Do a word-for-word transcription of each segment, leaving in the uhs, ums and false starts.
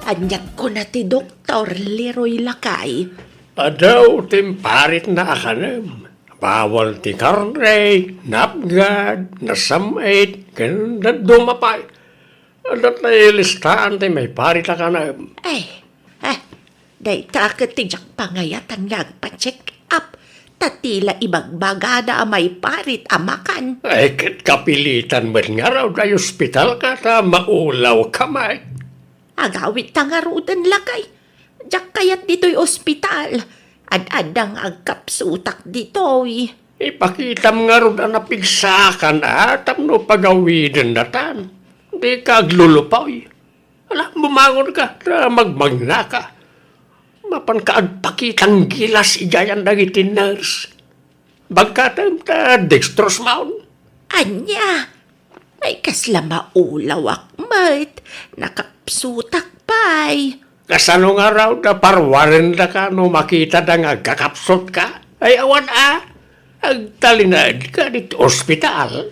Aniat kuna ti doktor, Leroy, lakay? Adu ti imparitna a kanem. Bawal ti karne, napgad, nasam-it, ken dadduma pay. Adda ti listaan ti maiparit a kanem. Ay, ah, dayta ket ti diak pangayatan nga agpa-check up, ta ti la ibagbagada a maiparit a makan. Ay, ket kapilitan met ngarud a ospitalka ta maulawka met. Agawidta ngaruden, lakay. Diak kayat ditoy ospital. Ad-adda nga agkapsutak ditoy. Ipakitam ngarud a napigsaakan a tapno pagawidendatan. Dika aglulupoy. Ala, bumangonka, ta magmagnaka. Mapanka agpakitang gilas idiayan dagiti nurse. Bagkatem ta dextrose maon. Ania? Ay, kasla maulawak met. Nakapsutak pay. Kasano ngarud a parwarendaka no makitada nga agkakapsutka? Ay, awan a. Agtalinaedka ditoy ospital.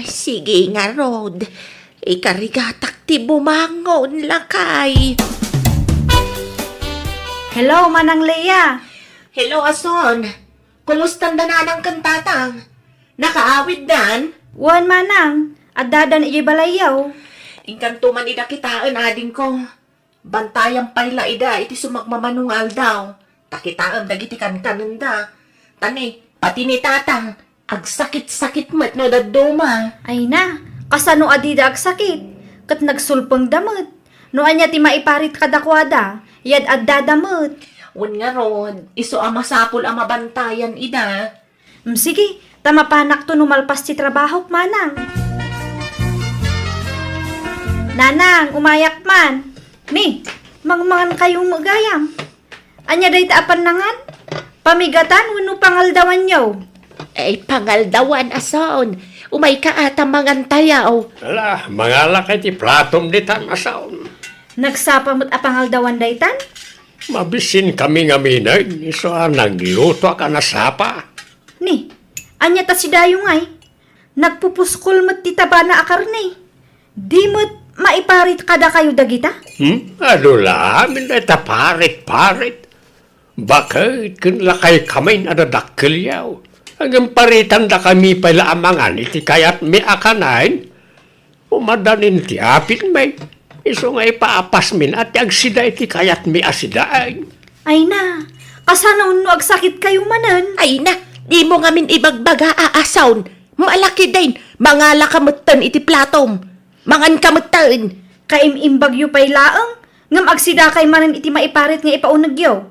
Sige ngarud. Ikarigatak ti bumangon, lakay. Hello, Manang Lea. Hello, Ason. Kumustanda nanang ken tatang? Nakaawiddan? Wen, manang. Addadan idiay balayyo. Inkanto man ida kitaen, adingko. Bantayan pay la ida iti sumagmamano nga aldaw. Ta kitaem dagiti kankanenda. Ta ni, pati ni tatang, agsakit-sakit met no dadduma. Ay na, kasano a dida agsakit? Ket nagsulpengda met. No ania ti maiparit kadakuada, yad-addada met. Wen ngarud, isu a masapul a mabantayan ida. Mm, sige, ta mapanakto no malpas ti trabahok, manang. Nanang, umayak man. Ni, mangmangan kayo met gayam. Ania dayta a pannangan? Pamigatan wenno pangaldawanyo? Ay, pangaldawan, Ason. Umayka a ta mangantayo. Ala, mangalaka iti platom ditan, Ason. Nagsapa met a pangaldawan daytan? Mabisinkami ngamin, isu a naglutoak a nasapa. Ni, ania ta sidayo ngay? Nagpupuskol met ti tabana a karne. Di met maiparit kadakayo dagita? Hmm? Adu la amin dayta parit-parit. Baket ken lakaykamin a dadakkelyo. Ngem paritandakami pay la a mangan iti kayatmi a kanen. Umadanin ti apitmi. Isu nga ipaapasmin a ti agsida iti kayatmi a sidaen. Ay na, kasano no agsakitkayo manen? Ay na, dimo ngamin ibagbaga a Ason. Malakiden, mangalaka metten iti platom. Manganka metten. Kaim-imbagyo pay laeng, ngem agsidakay manen iti maiparit nga ipaunegyo.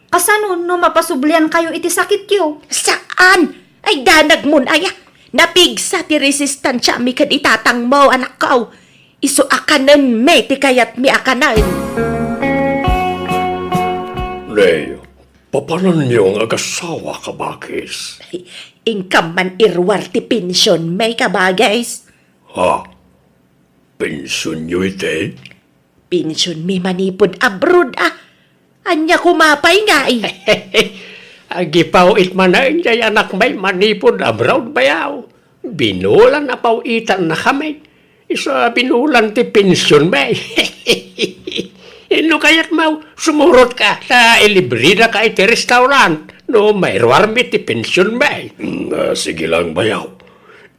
Kasano no mapasubliankayo iti sakityo? Saan! Ay, danagmon aya! Napigsa ti resistansiami ken itatangmo, anakko. Isu a kanenmi ti kayatmi a kanen. Nay, papananyo nga agasawa, kabakis? Ay, inkam man iruar ti pensionmi, kabakis. Ha? Pensionyo iti? Pensionmi manipud abroad, a. Ania koma pay ngay? Agipaw-it manen jay anakmi manipud abroad, bayaw. Binulan a paw-itannakami. Isu a binulan ti pensionmi. No kayatmo, sumurotka ta ilibredaka iti restaurant no mairuarmi ti pensionmi. Mm, ah, sige lang, bayaw.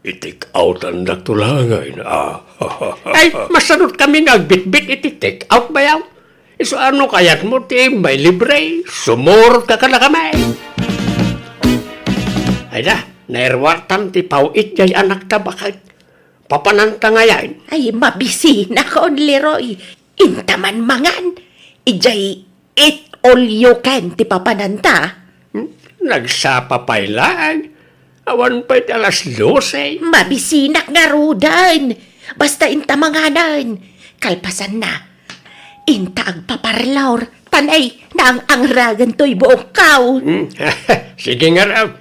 I-take outandakto laengen, a. Ay, masanotkami nga agbitbit iti take out, bayaw. Isu a no kayatmo ti mailibre, sumurotka kadakami. Ay da, nairuartan ti paw-it jay anakta, baket. Papananta ngayen? Ay, mabisinakon, Leroy. Inta man mangan. Idiay eat all you can ti papananta. Hmm? Nagsapa pay laeng. Awan pay ti alas dose. Mabisinak ngaruden. Basta inta manganen. Kalpasanna, inta agpaparlor. Tan ay, naang-angragan toy buokko. Hmm. Sige ngarud.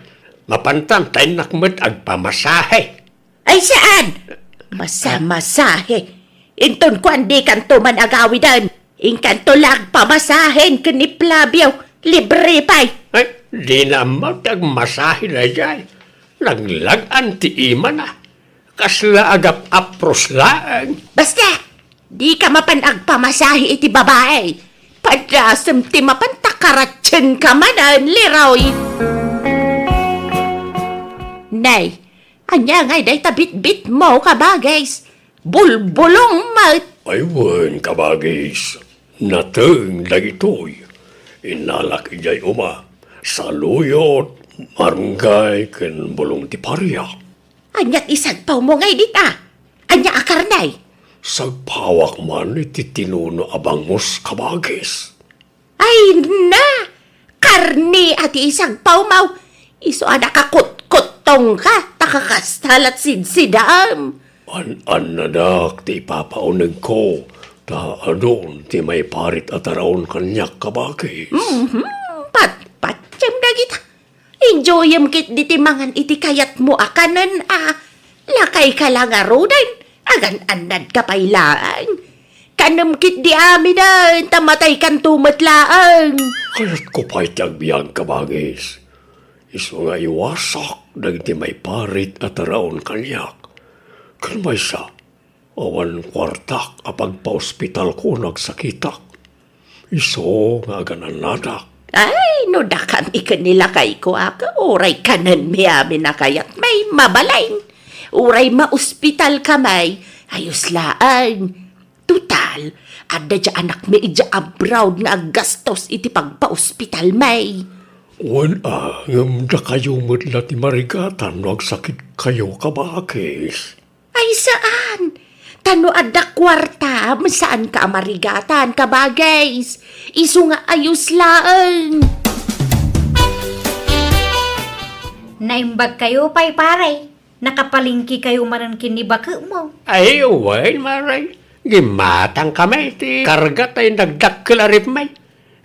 Mapantan, ta innak met agpamasahe. Ay, saan? Masamasahe. Inton kuan, dikanto man agawiden. Inkanto la agpamasahen ken ni Flavio. Libre pay. Ay, dina ammo ti agmasahe daydiay. Naglag-an ti imana. Kasla agap-apros laeng. Basta! Dika mapan agpamasahe iti babai. Padasem ti mapan ta karatsienka manen, Leroy. Nay, ania ngay dayta bitbitmo, kabagis? Bulbulong met. Ay wen, kabagis. Nateng dagitoy. Innalak idiay uma. Saluyot, marunggay, ken bulong ti paria. Ania ti sagpawmo ngay dita? Ania a karne? Sagpawak man iti tinuno a bangus, kabagis. Ay na! Karne a ti isagpawmo! Isu a nakakutkuttongka, ta kakasta la ti sidsidam. An-annadak ti ipapaunegko, ta adun ti maiparit a taraon kaniak, kabagis. Mhm, patpatiem dagita. Enjoyem ketdi ti mangan iti kayatmo a kanen a. Lakayka la ngaruden, agan-annadka pay laeng. Kanem ketdi aminen, ta mataykanto met laeng. Kayatko pay ti agbiag, kabagis. Isu nga iwasak dagiti maiparit a taraon kaniak. Ken maysa, awan kuartak a pagpaospitalko no agsakitak. Isu nga agan-annadak. Ay, no dakami ken ni lakayko a, uray kanenmi amin a kayatmi, mabalin. Uray maospitalkami, ayos laeng. Total, adda diay anakmi idiay abroad nga aggastos iti pagpaospitalmi. Wen a, ngem dakayo met la ti marigatan no agsakitkayo, kabagis. Ay, saan. Ta no adda kuarta, saanka a marigatan, kabagis. Isu nga ayos laeng. Naimbagkayo pay, pare. Nakapalengkekayo manen ken ni baketmo. Ay, wen, mare. Gimmatangkami ti karga ta inagdakkel a ripmi.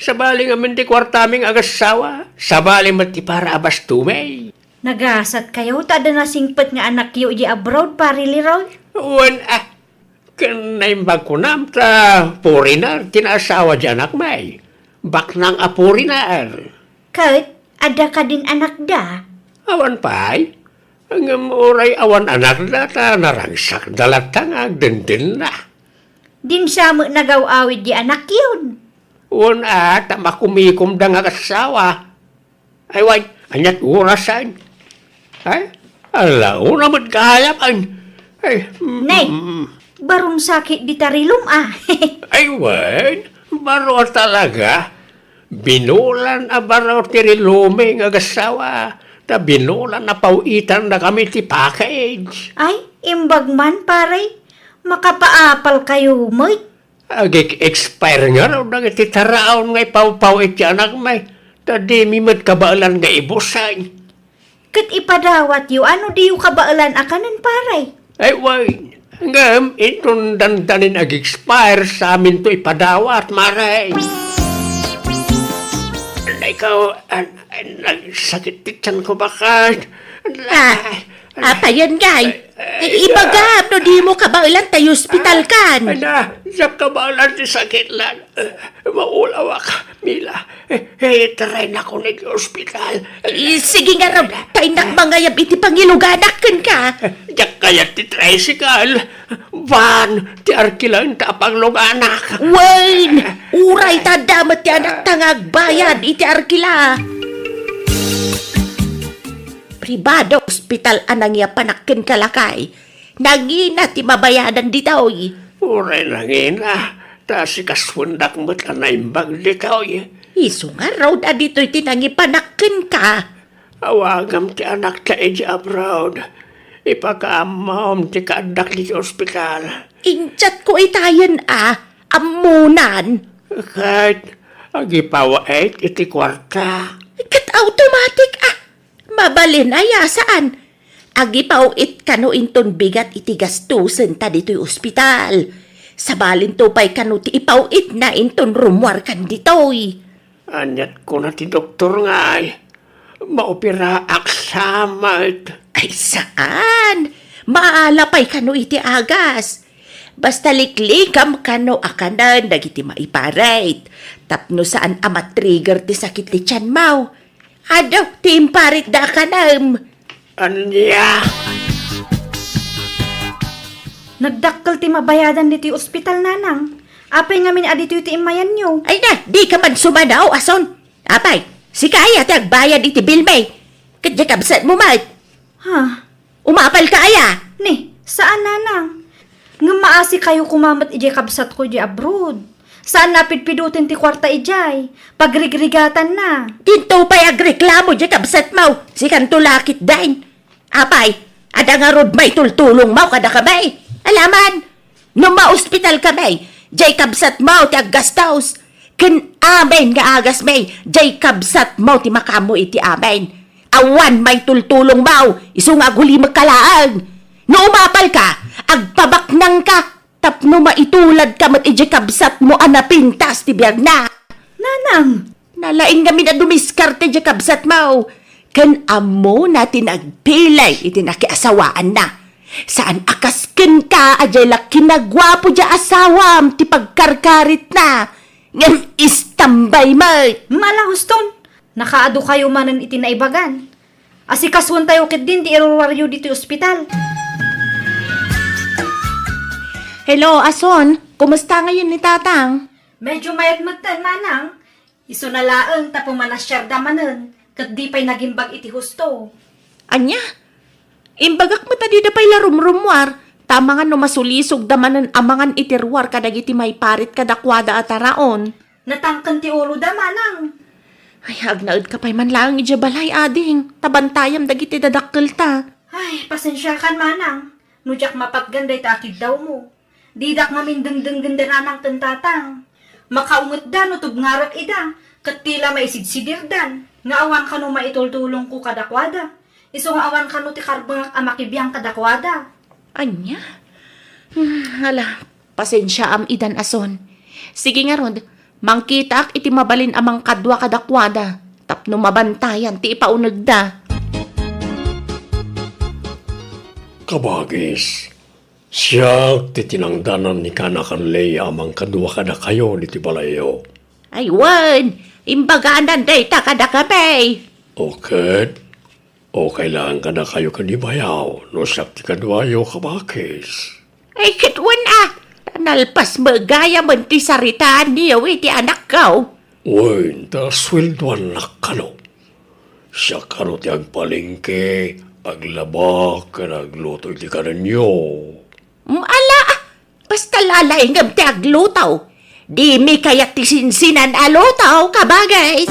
Sabali ngamin ti kuartami nga agassawa. Sabali met ti para a bastomi. Nagasatkayo ta adda nasingpet nga anakyo idiay abroad, Pare Leroy? Wen a, ken naimbag kunam ta foreigner ti naasawa ti anakmi. Baknang a foreigner. Ket adda kadin anakda? Awan pay. Ngem uray awan anakda ta narangsakda latta nga agdendenna. Dinsa met nagaw-awid ti anakyon? Wen a, ta makumikomda nga agassawa. Ay, way, aniat orasen? Ay, ala, una met kahayapan. Ay, mm, Nay, mm. Barong sakit dita rilum, a. Ay, wen, baro a talaga. Binulan a baro ti rilumi nga agassawa, ta binulan a paw-itannakami ti package. Ay, imbag man, pare. Makapaapalkayo met. Agik-expire ngarud dagiti taraon nga ipawpaw-it ti anakmi, ta dimi met kabaelan nga ibusen. Ket ipadawatyo a no diyo kabaelan a kanen, pare. Ay, way. Ngem, inton dandanin ag-expire, saminto ipadawat, mare. Ay, ikaw, an-, an-, nagsakit ti tiyan ko, bakat. Ah, ay, apayen, gay. Ay, ay, ibagam no dimo kabaelan ta ospitalkan. Ay, na, diak kabaelan ti sakit lan. Eh, maulawak, Mila. Eh, eh, taraynakon iti ospital. Eh, sige ngarud, ta innak mangayab iti pangiluganak kenka. Eh, diak kayat ti tricycle. Van, ti arkilaenta a pangluganak. Wen, uray ta adda met ti anakta nga agbayad iti arkila. Pribado ospital a nangiapanak kenka, lakay. Nangina ti mabayadan ditoy. Uray nangina, ta sikasuendak met a naimbag ditoy. Isu ngarud a ditoy ti nangipanak kenka. Awagam ti anakta idiay abroad. Ipakaammom ti kaaddak idiay ospital. Injatko itayen a, ammonan. Ket agipaw-it iti kuarta. Ket automatic a. Mabalin aya, saan? Agipaw-it kano inton bigat iti gastusen ta ditoy ospital. Sabalinto pay kano ti ipaw-itna inton rummuarkan ditoy. Aniat kuna ti doktor ngay, maoperaak sa met. Ay, saan? Maala pay kano iti agas. Basta liklikam kano a kanen dagiti maiparit. Tapno saan a matrigger ti sakit ti tianmo. Adu, ti imparitda a kanem. Ania? Nagdakkel ti mabayadan ditoy ospital, Nanang. Apay ngamin a ditoy ti immayanyo? Ay na, dika man sumanaw, Ason. Apay, sika aya ti agbayad iti bill, May. Ket diay kabsatmo met. Ha? Umapalka aya? Ni, saan, Nanang. Ngem maasikayo koma met idiay kabsatko idiay abroad. Saan a pidpidoten ti kuarta idiay. Pagrigrigatanna. Dinto pay agreklamo diay kabsatmo. Sikanto la ketdin. Apay, adda ngarud maitultulongmo kadakami? Alaman, no maospitalkami, diay kabsatmo ti aggastos. Ken amin nga agasmi, diay kabsatmo ti makaammo iti amin. Awan maitultulongmo, isu nga agulimekka laeng. No umapalka, agpabaknangka, tapno maituladka met idiay kabsatmo a napintas ti biagna. Nanang! Nalaing ngamin a dumiskarte diay kabsatmo, ken ammona ti nagpilay iti nakiasawaanna. Saan a kas kenka a diay la kinaguapo diay asawam ti pagkarkaritna, ngem istambay met. Mala, Huston, nakaadu kayo manen iti naibagan. Asikasuentayo ketdin ti iruruaryo ditoy ospital. Hello, Ason. Kumusta ngayon ni Tatang? Medyo mayat metten, Manang. Isuna laeng ta pumanasiarda manen, ket di pay nagimbag iti husto. Ania? Imbagak met a dida pay la rumrummuar, ta amangan no masulisogda manen a mangan iti ruar kadagiti maiparit kadakuada a taraon. Natangken ti uloda, Manang. Ay, agnaedka pay man laeng idiay balay, ading, ta bantayam dagiti dadakkelta. Ay, pasensiakan, Manang, no diak mapatgan dayta a kiddawmo. Didak ngamin dengdenggen da Nanang ken Tatang. Makaungetda no tubngarek ida, ket ti la maisidsidirdan, nga awan kano maitultulongko kadakuada. Isu nga awan kano ti karbengak a makibiang kadakuada. Ania? Hmm, ala, pasensiaam idan, Ason. Sige ngarud, mangkitaak iti mabalin a mangkadua kadakuada, tapno mabantayan ti ipaunegda. Kabagis, siak ti tinangdanan ni kaanakan Lea a mangkadua kadakayo ditoy balayyo. Ay wen, imbaganan dayta kadakami. O ket, okay laeng kadakayo ken ni bayaw no siak ti kaduayo, kabagis. Ay ket wen a, ta nalpas met gayamen ti saritaanyo iti anakko. Wen, ta sueldoannak kano. Siak kano ti agpalengke, aglaba, ken agluto iti kanenyo. Mm, ala, basta lalaingem ti agluto. Dimi kayat ti sinsinan a luto, kabagis.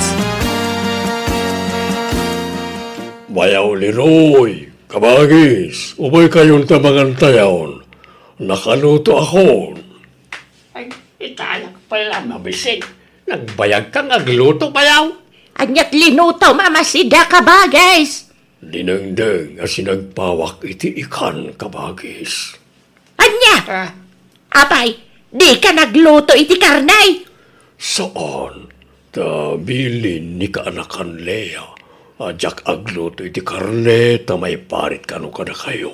Bayaw Leroy, kabagis, umaykayon ta mangantayon. Nakaluto akon. Ay, itayak pala, mabisin. Nagbayag kang agluto, bayaw? Aniat linuto, mamasida, kabagis? Dinengdeng a sinagpawak iti ikan, kabagis. Ania? Ah. Apay, dika nagluto iti karne? Saan, ta bilin ni kaanakan Lea a diak agluto iti karne ta maiparit kano kadakayo.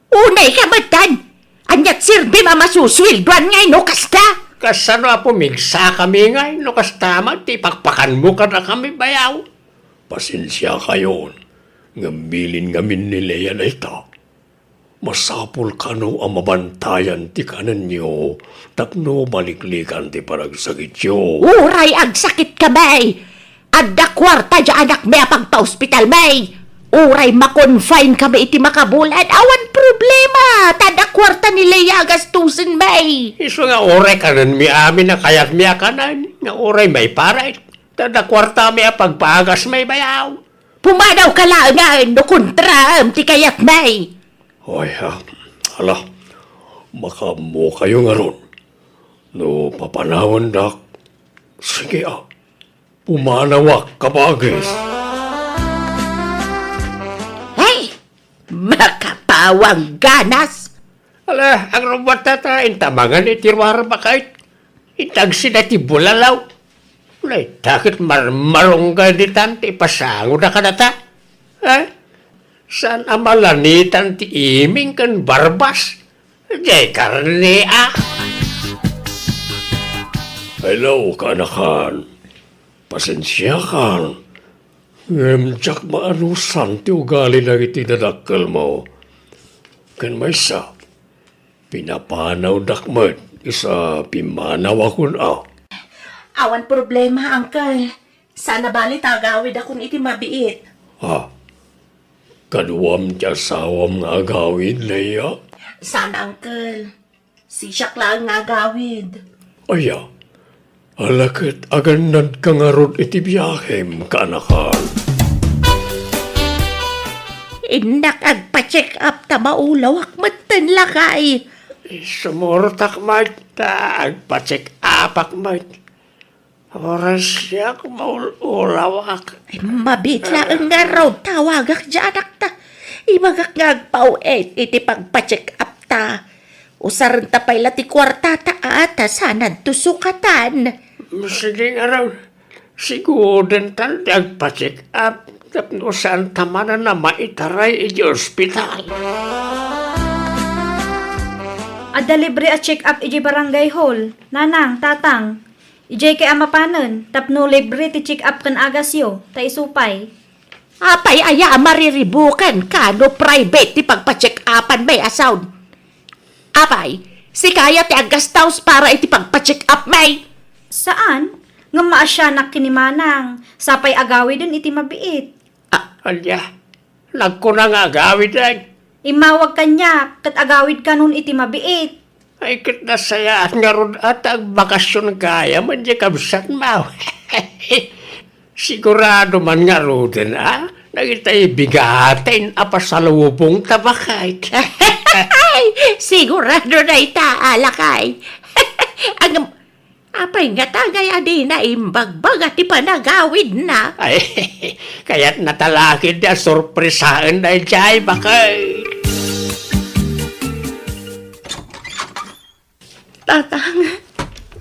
Unay ka metten! Aniat serbim a masusueldoan ngay no kasta? Kasano a pumigsakami ngay no kasta met ti ipakpakanmo kadakami, bayaw? Pasensiakayon, ngem bilin ngamin ni Lea dayta. Masapul kano a mabantayan ti kanenyo tapno maliklikan ti panagsakityo. Uray agsakitkami, adda kuarta diay anakmi a pagpaospitalmi. Uray ma-confine kami iti makabulan, awan problema, ta adda kuarta ni Lea a gastusenmi. Isu nga uray kanenmi amin a kayatmi a kanen, nga uray maiparit, ta adda kuartami a pagpaagasmi, bayaw. Pumanawka laengen no kontraem ti kayatmi. Ay, ah, ala, makaammokayo ngarud. No papanawandak, sige, ah, pumanawak, kabagis. Ay, makapawang ganas. Ala, agrummuar ta, inta mangan iti ruar bakay. Inta agsida ti bulalaw. Naitakit marmarungga ditan ti ipasangoda kadata. Eh? Saan a malanitan ti iming ken barbas? Diay karne, ah. Hello, kaanakan. Pasensiakan. Ngem diak maanusan ti ugali dagiti dadakkelmo. Ken maysa, Pinapanawdak met, isa pimmanawakon a. Awan problema, Uncle. Sana bali ta agawidakon iti mabiit. Ha? Kaduam ti asawam nga agawid, Leia? Sana, Uncle. Sisiak laeng nga agawid. Aya, ala ket agannadka ngarud iti biahem, kaanakan. Innak agpa-check up ta maulawak metten, lakay. Sumurtak met ta agpa-check upak met. Uray siak maul-ulawak. Ay, mabiit laeng ngarud, tawagak diay anakta. Ibagak nga agpaw-et iti pagpa-check up ta. Usarenta pay la ti kuartata a ta sananto sukatan. Sige ngarud, sigudentan ti agpa-check up tapno saanta manen a maitaray iti ospital. Adda libre a check up iti barangay hall, nanang, tatang. Idiay kay a mapanen, tapno libre ti check-up ken agasyo, ta isu pay. Apay aya a mariribukanka no private ti pagpa-check-upan, may asaw? Apay, sika aya ti aggastaus para iti pagpa-check-up, may? Saan? Ngem maasianak ken ni Manang, sapay agawiden iti mabiit. Ah, ania? Nagkuna nga agawiden. Immawag kaniak ket agawidkanon iti mabiit. Ay, ket nasayaat ngarud a ta agbakasionka aya met diay kabsatmo. Sigurado man ngaruden a dagitay bigaten a pasalubongta, baket. Sigurado dayta, lakay. Ang Apay ngata ngay a dina imbagbaga ti panagawidna? Ay, kayatna ta la ketdi a sorpresaen daydiay, baket. Tatang,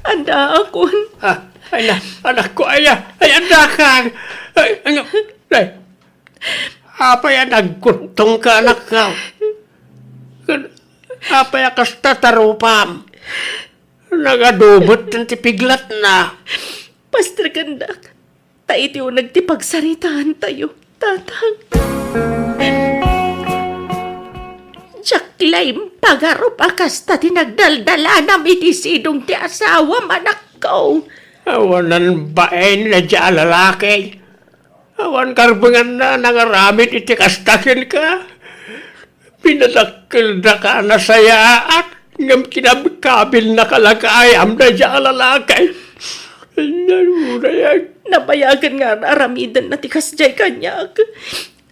addaakon. Ah, ay na, anakko, aya, ay, addakan. Ay, ang, ay, apay a nagkuntongka, anakko? Apay a kasta ti rupam? Nagadu met ti piglatna. Pasterkendak, ta iti uneg ti pagsaritaantayo, Tatang. Diak la impagarup a kasta ti nagdaldalanam iti sidong ti asawam, anakko. Awanan bain daydiay a lalaki. Awan karbenganna a nangaramid iti kasta kenka. Pinadakkeldaka a nasayaat, ngem kinabkabilnaka la gayam daydiay a lalaki. Nabayag. Nabayagen nga ar-aramidenna ti kasdiay kaniak.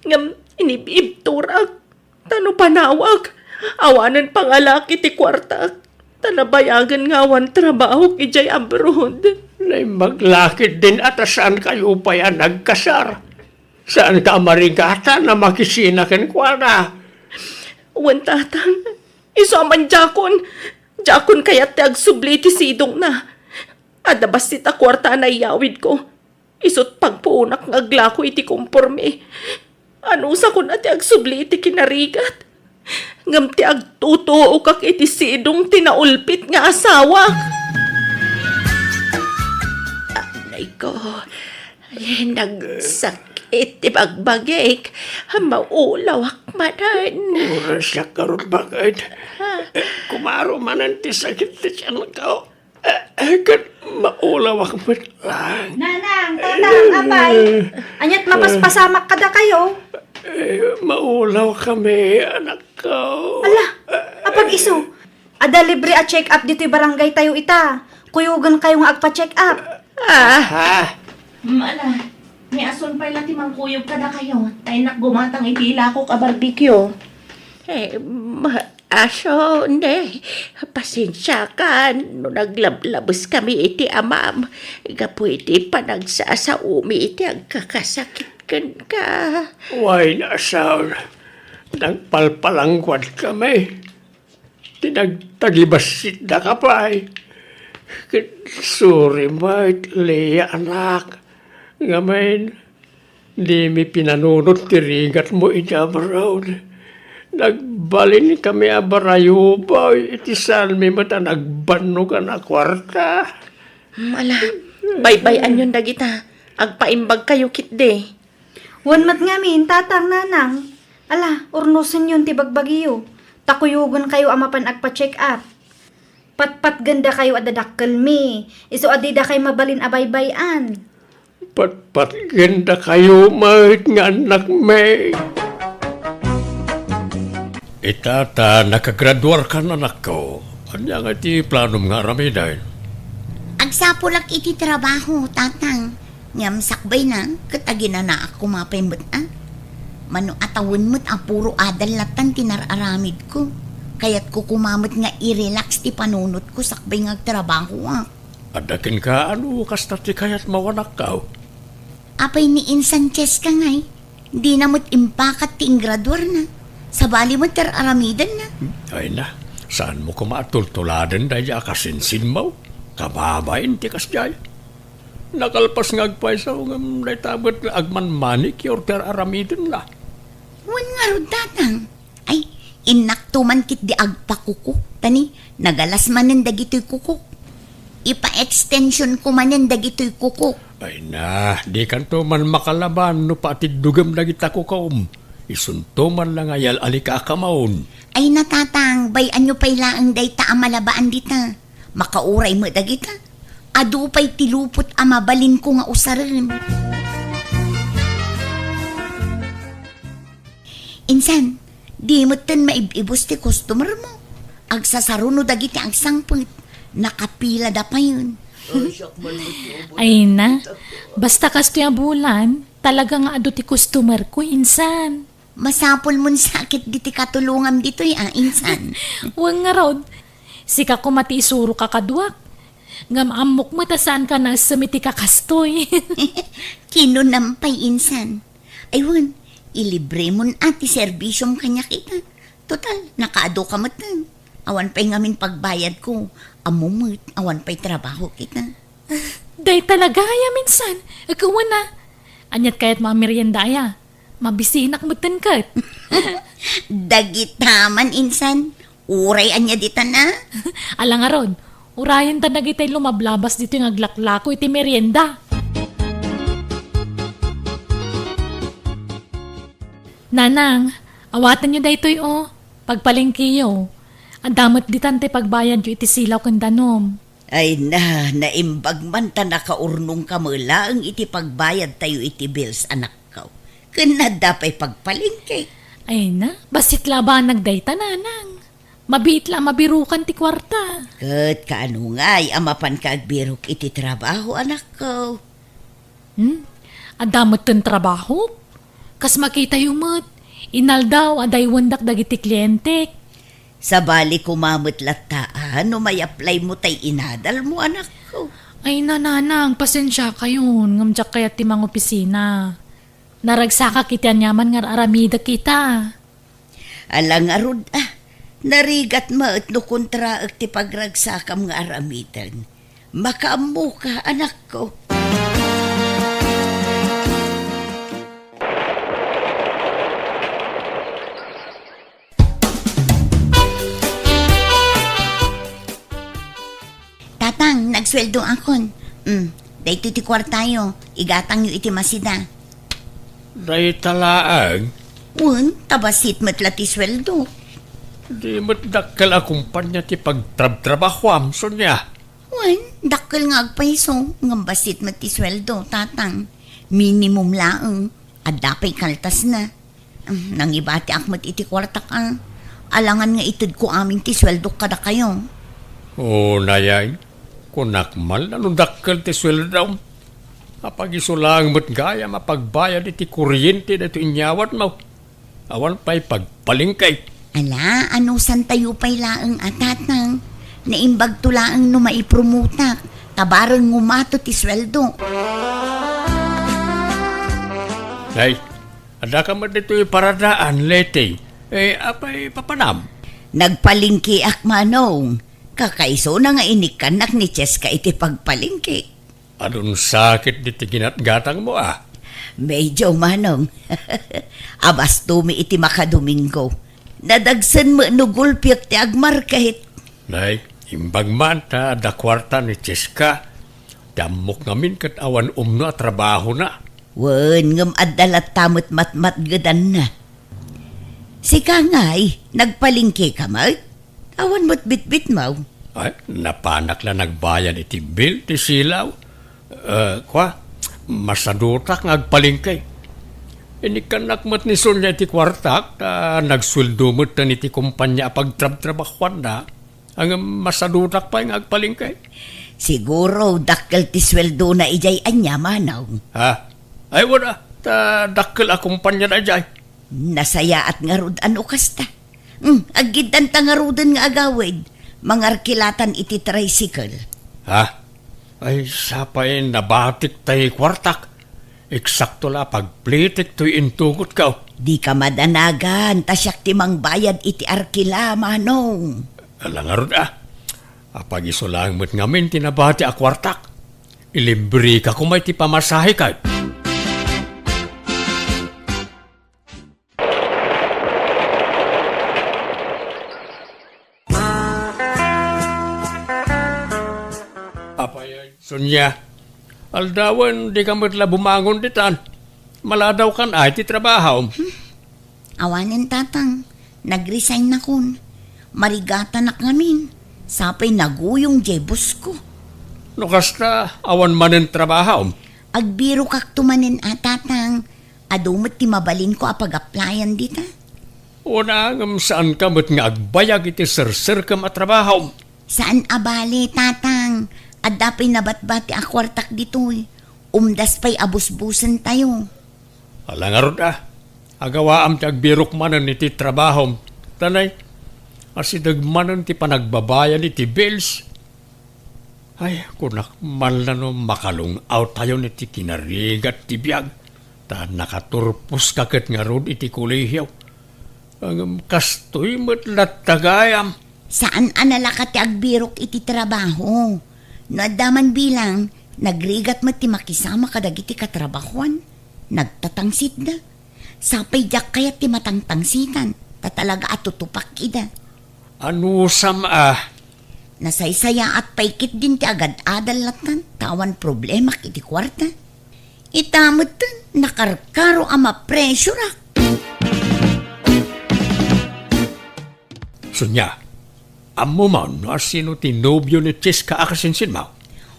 Ngem inib-ibturak. Ta no panawak, awanen pangalaki ti kuartak, ta nabayagen nga awan trabahok idiay abroad. Naimbag la ketdin a ta saankayo pay a nagkasar. Saanka a marigatan a makisina kenkuana? Wen, Tatang, isu a man diakon, diakon kayat ti agsubli iti sidongna. Adda bassit a kuarta a naiyawidko. Isut' pagpuonak nga aglako iti komporme. Anusakon a ti agsubli iti kinarigat, ngem ti agtutuokak iti sidong ti naulpit nga asawak. Anay ko, ay, nagsakit ti bagbagik. Maulawak manen. Uray siak ngarud, baket. Kumaro manen ti sakit ti tiyanko. Eh, eh, ket maulawak met lang. Nanang, Tatang, apay, ania't mapaspasamak kadakayo? Eh, maulawkami, anakko. Ala, apag isu, adda libre a check-up ditoy barangaytayo ita. Kuyogenkayo nga agpa-check-up. Ah. Ha? Mm, ala, ni asun pay la ti mangkuyog kadakayo, ta innak gumatang iti ilakok a barbecue. Eh, ma-, Aso, ne, pasensiakan no naglablabeskami iti amam gapu iti panagsasaomi iti agkakasakit kenka. Wen, aso, nagpalpalangguadkami. Ti nagtagibassitdaka pay. Ket sorry met, Leia, anak. Ngamin, dimi pinanunot ti rigatmo iti abroad. Nagbalinkami a barayubaw iti saanmi met a nagbannogan a kuarta. Mm, ala, baybay-anyon dagita. Agpaimbagkayo ketdi. Wen met ngamin, Tatang, Nanang. Ala, urnosenyon ti bagbagiyo. Ta kuyogenkayo a mapan agpa-check-up. Patpatgendakayo a dadakkelmi, isu a didakay mabalin a baybay-an. Patpatgendakayo met nga annakmi. Ita ta nakagraduarkan, anakko. Ania nga ti planom nga aramiden? Agsapulak iti trabaho, tatang. Ngem sakbayna, ket aginanaak koma pay met a. Mano a tawen met a puro adal lattan ti nar-aramidko. Kayatko koma met nga i-relax ti panunotko sakbay nga agtrabahoak. Adda kenka, ano kasta ti kayatmo, anakko? Apay ni Insan Cheska ngay, dina met impakat ti inggraduarna. Sabali met ti ar-aramidenna. Ay na, saanmo koma a tultuladen daydi a kasinsinmo? Kababain ti kasdiay. Nakalpas nga agpayso ngem dayta met agman-manicure ti ar-aramidenna. Wen ngarud, tatang. Ay, innakto man ketdi agpakuko. Ta ni, nagalas manen dagitoy kukok. Ipa-extensionko manen dagitoy kukok. Ay na, dikanto man makalaban no patiddugem dagita kukom. Isunto man la nga yal-alikakamon. Ay na, tatang, bay-anyo pay laeng dayta a malabaan dita. Makauray met dagita. Adu pay ti lupot a mabalinko nga usaren. Insan, di metten maib-ibus ti customermo. Agsasaruno dagiti agsangpet. Nakapilada payen. Ay na, basta kastoy a bulan, talaga nga adu ti customerko, insan. Masapulmon sa ketdi ti katulongam ditoy a, insan. Wen ngarud, sika koma ti isurok a kaduak. Ngem ammok met a saanka naessem iti kakastoy. Kinunam pay, insan. Ay wen, ilibremon a ti serbisiom kaniak ita. Total, nakaaduka metten. Awan pay ngamin pagbayadko. Ammo met, awan pay trabahok ita. Dayta la gayam, insan. Ket wen a. Aniat kayatmo a merienda aya? Mabisinak metten ket. Dagita man, insan. Uray ania ditan a? Ala ngarud, urayenta dagitay lumablabas ditoy nga aglaklako iti merienda. Nanang, awatenyo daytoy, o. Pagpalengkeyo. Adda met ditan ti pagbayadyo iti silaw ken danum. Ay na, naimbag man ta nakaurnongka met laeng iti pagbayadtayo iti bills, anakko. Ken adda pay pagpalengke. Ay na, bassit la a banag dayta, nanang. Mabiit la a mabirukan ti kuarta. Ket kaano ngay a mapanka agbirok iti trabaho, anakko? Hmm? Adda metten trabahok? Kas makitayo met, inaldaw a daywendak dagiti klientek. Sabali koma met latta a no may-applymo tay inadalmo, anakko. Ay na, nanang, pasensiakayon, ngem diak kayat ti mangopisina. Naragsakak iti aniaman nga ar-aramidek ita. Ala ngarud a, narigat met no kontraek ti pagragsakam nga aramiden. Makaammoka, anakko. Tatang, nagsueldoakon. Mm, daytoy ti kuartayo. Igatangyo iti masida. Dayta laeng? Wen, ta bassit met la ti sueldo. Di met dakkel a kumpanya ti pagtrabtrabahuam, Sonia. Wen, dakkel nga agpayso, ngem bassit met ti sueldo, tatang. Minimum laeng. Adda pay kaltasna. Nangibatiak met iti kuartak a. Alangan nga itedko amin ti sueldok kadakayo. O, nayay, kunak man la no dakkel ti sueldom. Apagiso laeng met gayam a pagbayad iti kuryente daytoy inyawatmo. Awan pay pagpalengke. Ala, anusantayo pay laeng a, tatang. Naimbagto laeng no maipromotak, ta bareng ngumato ti sueldo. Ay, adda ka met ditoy paradaan, Leti. Eh, apay papanam? Nagpalengkeak, manong. Kakaisuna nga inikkannak ni Cheska iti pagpalengke. Adun sakit diti ginatgatangmo, a? Medyo, manong. Abastomi iti makadomingo. Nadagsen met no gulpiek ti agmarket. Nay, imbag man ta adda kuarta ni Cheska. Ti ammok ngamin ket awan umno a trabahona. Wen, ngem adda latta met matmatgedanna. Sika ngay, nagpalengke ka met? Awan met bitbitmo. Ay, napanak la nagbayad iti bill ti silaw. Eh, kua, masadutak nga agpalengke. Inikkannak met ni Sonia iti kuartak, ta nagsueldo metten iti kompania a pagtrabtrabahuanna. Ngem masadutak pay nga agpalengke. Siguro, dakkel ti sueldona idiay ania, manong? Ha? Ay, wen a, ta dakkel a kompania daydiay. Nasayaat ngarud a no kasta. Hmm, aggiddanta ngaruden nga agawid. Mangarkilatan iti tricycle. Ha? Ay, sapay nabatik tay kuartak. Eksakto la a pagplitik toy intugotko. Dika madanagan, ta siak ti mangbayad iti arkila, manong. Ala ngarud a. Apag isu laeng met ngamin ti nabati a kuartak. Ilibreka koma iti pamasahe ket. Apay, Sonia, aldawen, dika met la bumangon ditan. Maladawkan ay ti trabahom. Awanen, tatang. Nag-resign nakon. Marigatanak ngamin. Sapay naguyong diay boss ko. No kasta, awan manen trabahom? Agbirokakto manen a, tatang. Adu met ti mabalinko a pag-applyan dita. Una, ngem saanka met nga agbayag iti serserkem a trabahom? Saan a bale, tatang. Adda pay nabatbati a kuartak ditoy. Umdas pay a busbusentayo. Ala ngarud a. Agawaam ti agbirok manen iti trabahom. Tanay, asideg manen ti panagbabayad iti bills. Ay, kunak man la no makalung-awtayon iti kinarigat ti biag, ta nakaturposka ket ngarud iti kolehio. Ngem kastoy met latta gayam. Saan a nalaka ti agbirok iti trabaho. No adda man bilang, nagrigat met ti makisama kadagiti katrabahoan. Nagtatangsitda. Sapay diak kayat ti matangtangsitan, ta talaga a tutupak ida. Anusam a? Nasaysayaat pay ketdin ti agad-adal lattan, ta awan problemak iti kuarta. Ita metten, nakarkaro a mapresurak. Sonia, ammomon no asino ti nobio ni Cheska a kasinsinmo?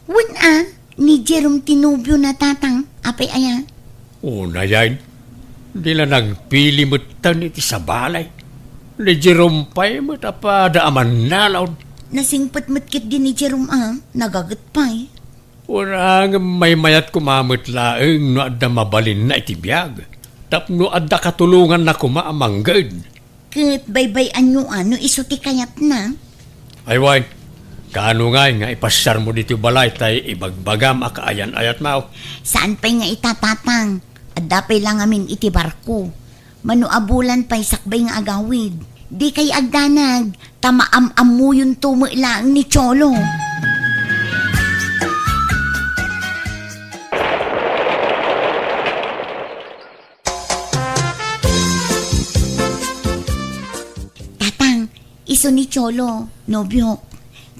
Wen a, ni Jerome ti nobiona, tatang. Apay aya? Unayen, di la nagpili metten iti sabali. Ni Jerome pay met a pada a mannalaw. Nasingpet met ketdi ni Jerome a, nagaget pay. Wen a, ngem maymayat koma met laeng no adda mabalinna iti biag, tapno adda katulonganna koma a mangged. Ket baybay-anyo a no isu ti kayatna. Ay wen, kaano ngay nga ipasiarmo ditoy balay tay ibagbagam a kaayan-ayatmo? Saan pay nga ita, tatang? Adda pay la ngamin iti barko. Mano a bulan pay sakbay nga agawid. Dikay agdanag, ta maam-ammuyonto met laeng ni Cholo. Tatang, isu ni Cholo, nobiok.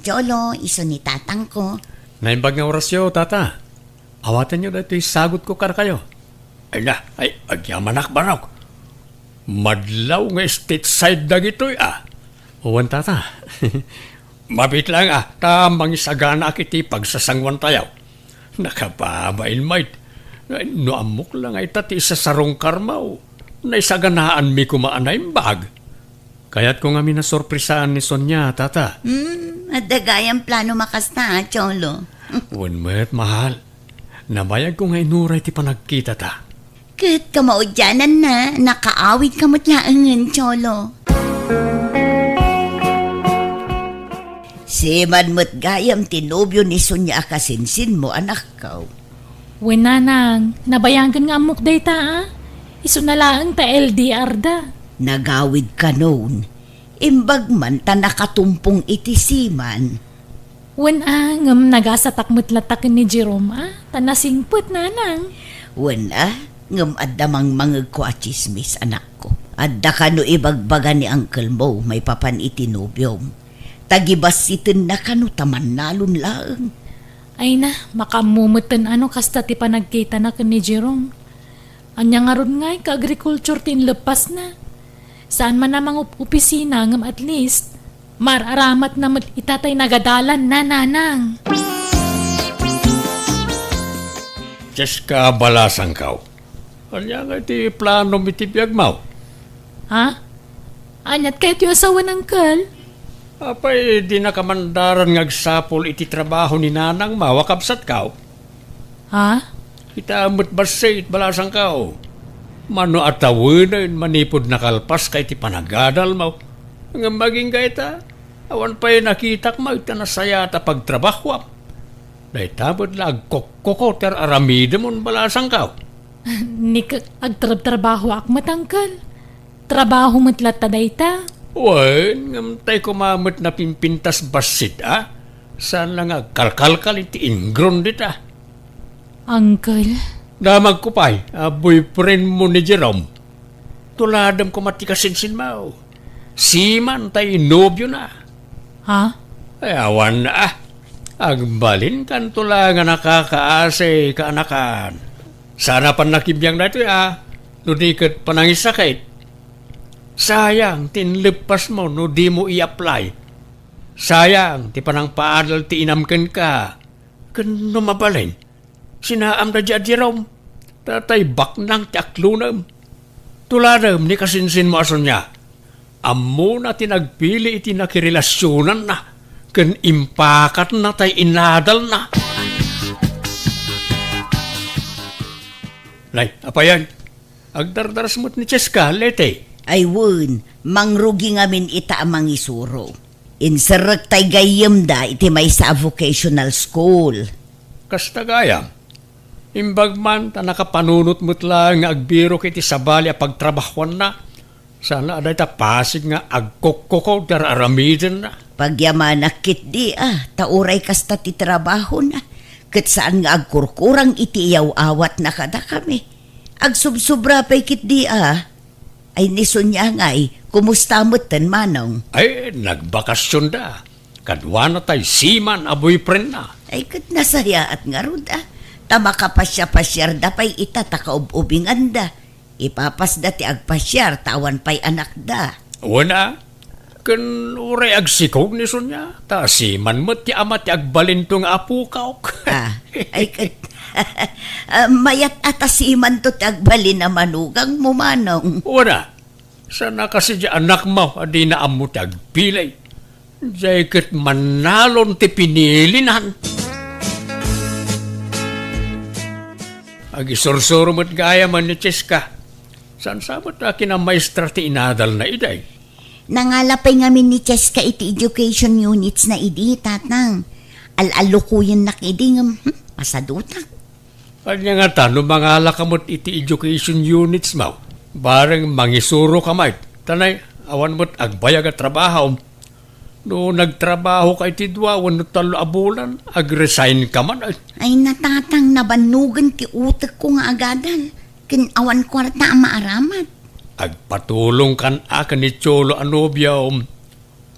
Cholo, isu ni tatangko. Naimbag nga orasyo, tata. Awatenyo daytoy sagutko kadakayo. Ay na, ay, agyamanak, barok. Madlaw nga state side dagitoy, a. Wen, tata. Mabiit laeng, a, ta mangisaganaak iti pagsasanguantayo. Nakababain, mait. No ammok la nga ita ti isasarungkarmo, naisaganaanmi koma a naimbag. Kayatko ngamin a sorpresaan ni Sonia, tata. Hmm, adda gayam plano makasta, a, Cholo. Wen met, mahal. Nabayagko nga inuray ti panagkitata. Ket kamaudiananna, nakaawidka met laengen, Cholo. Siman met gayam ti nobio ni Sonia a kasinsinmo, anakko. Wen, nanang, nabayagen nga ammok dayta, a. Isuna laeng ta L D R da. Nagawid kanon. Imbag man ta nakatumpong iti siman. Wen a, ngem nagasatak met latta ken ni Jerome a, ta nasingpet, nanang. Wen a, ngem adda mangmangegko a tsismis, anakko. Adda kano ibagbaga ni uncle mo maipapan iti nobiom. Ta gibassitenna kano ta mannalon laeng. Ay na, makaammo metten a no kasta ti panagkitana ken ni Jerome. Ania ngarud ngay ka agriculture ti inleppasna? Saan man a mangup-opisina ngem at least, mar-aramatna met ita tay nagadalan na, nanang. Cheska, balasangkaw. Ania nga iti planom iti biagmaw? Ha? Aniat kayat yo a sawen, Uncle? Apay, di nakamandaran nga agsapul iti trabaho ni nanangmaw a kabsatkaw? Ha? Kita met bassit, balasangkaw. Mano a tawenen manipud nakalpaska iti panagadalmaw. Ngem agingga ita, awan pay nakitak met a nasayaat a pagtrabahoam. Dayta met la agkokkokoter aramidemon, balasangkaw. Ni ka-, agtrabtrabahoak met, Uncle. Trabaho met latta dayta. Wen, ngem tay koma met napimpintas bassit a. Saan la nga agkalkalkal iti inggron dita. Uncle? Damagko pay a boyfriendmo ni Jerome. Tuladem koma ti kasinsinmo. Seaman tay nobiona. Ha? Ay, awan a. Agbalinkanto la nga nakakaasi, kaanakan. Saan a pannakibiang daytoy a, no di ket panangisakit. Sayang ti inleppasmo no dimo i-apply. Sayang ti panangpaadal ti inam kenka. Ken no mabalin, sinaamda diay a Jerome. Tatay baknang ti aklonem. Tuladem ni kasinsinmo a Sonia. Ammona ti nagpili iti nakirelasionanna ken impakatna tay inadalna. Nay, apayan, agdardaras met ni Cheska, Leti. Ay wen, mangrugi ngamin ita a mangisuro. Inserrek tay gayyemda iti maysa a vocational school. Kasta gayam, imbag man ta nakapanunot met laeng nga agbirok iti sabali a pagtrabahoanna, saan a dayta pasig nga agkokkokoder aramidenna. Pagyamanak ketdi a, ta uray kasta ti trabahona, ket saan nga agkurkurang iti iyaw-awatna kadakami. Agsubsobra pay ketdi a. Ay, ni Sonia ngay, kumusta metten, Manong? Ay, nagbakasionda. Kaduana tay seaman a boyfriendna. Ay, ket nasayaat ngarud a. Ta makapasiapasiarda pay ita ta kaub-ubinganda. Ipapasda ti agpasiar ta awan pay anakda. Wen a, ken uray agsikog ni Sonia, ta seaman met ti ama ti agbalinto nga apokak. Ah, ay, ket, ah, mayat a ta seamanto ti agbalin a manugangmo, Manong. Wen a, saan a kasi diay anakmo a dina ammo ti agpili. Diay ket mannalon ti pinilinan. Agisursuro met gayam ni Cheska. Saan sa met a kinamaestra ti inadalna idi. Nangala pay ngamin ni Cheska iti education units na idi, Tatang. Al-allukoyennak idi ngem, hmm, masadutak. Ania ngata no mangalaka met iti education units mo? Bareng mangisuro ka met. Ta nay, awan met agbayag a trabaho. No nagtrabaho ka iti dua wenno tallo a bulan, agresign ka man. Ay, Tatang, nabannogen ti utekko nga agadal. Ken awan kuarta a maaramat. Agpatulong kan a ken ni Cholo a nobiom.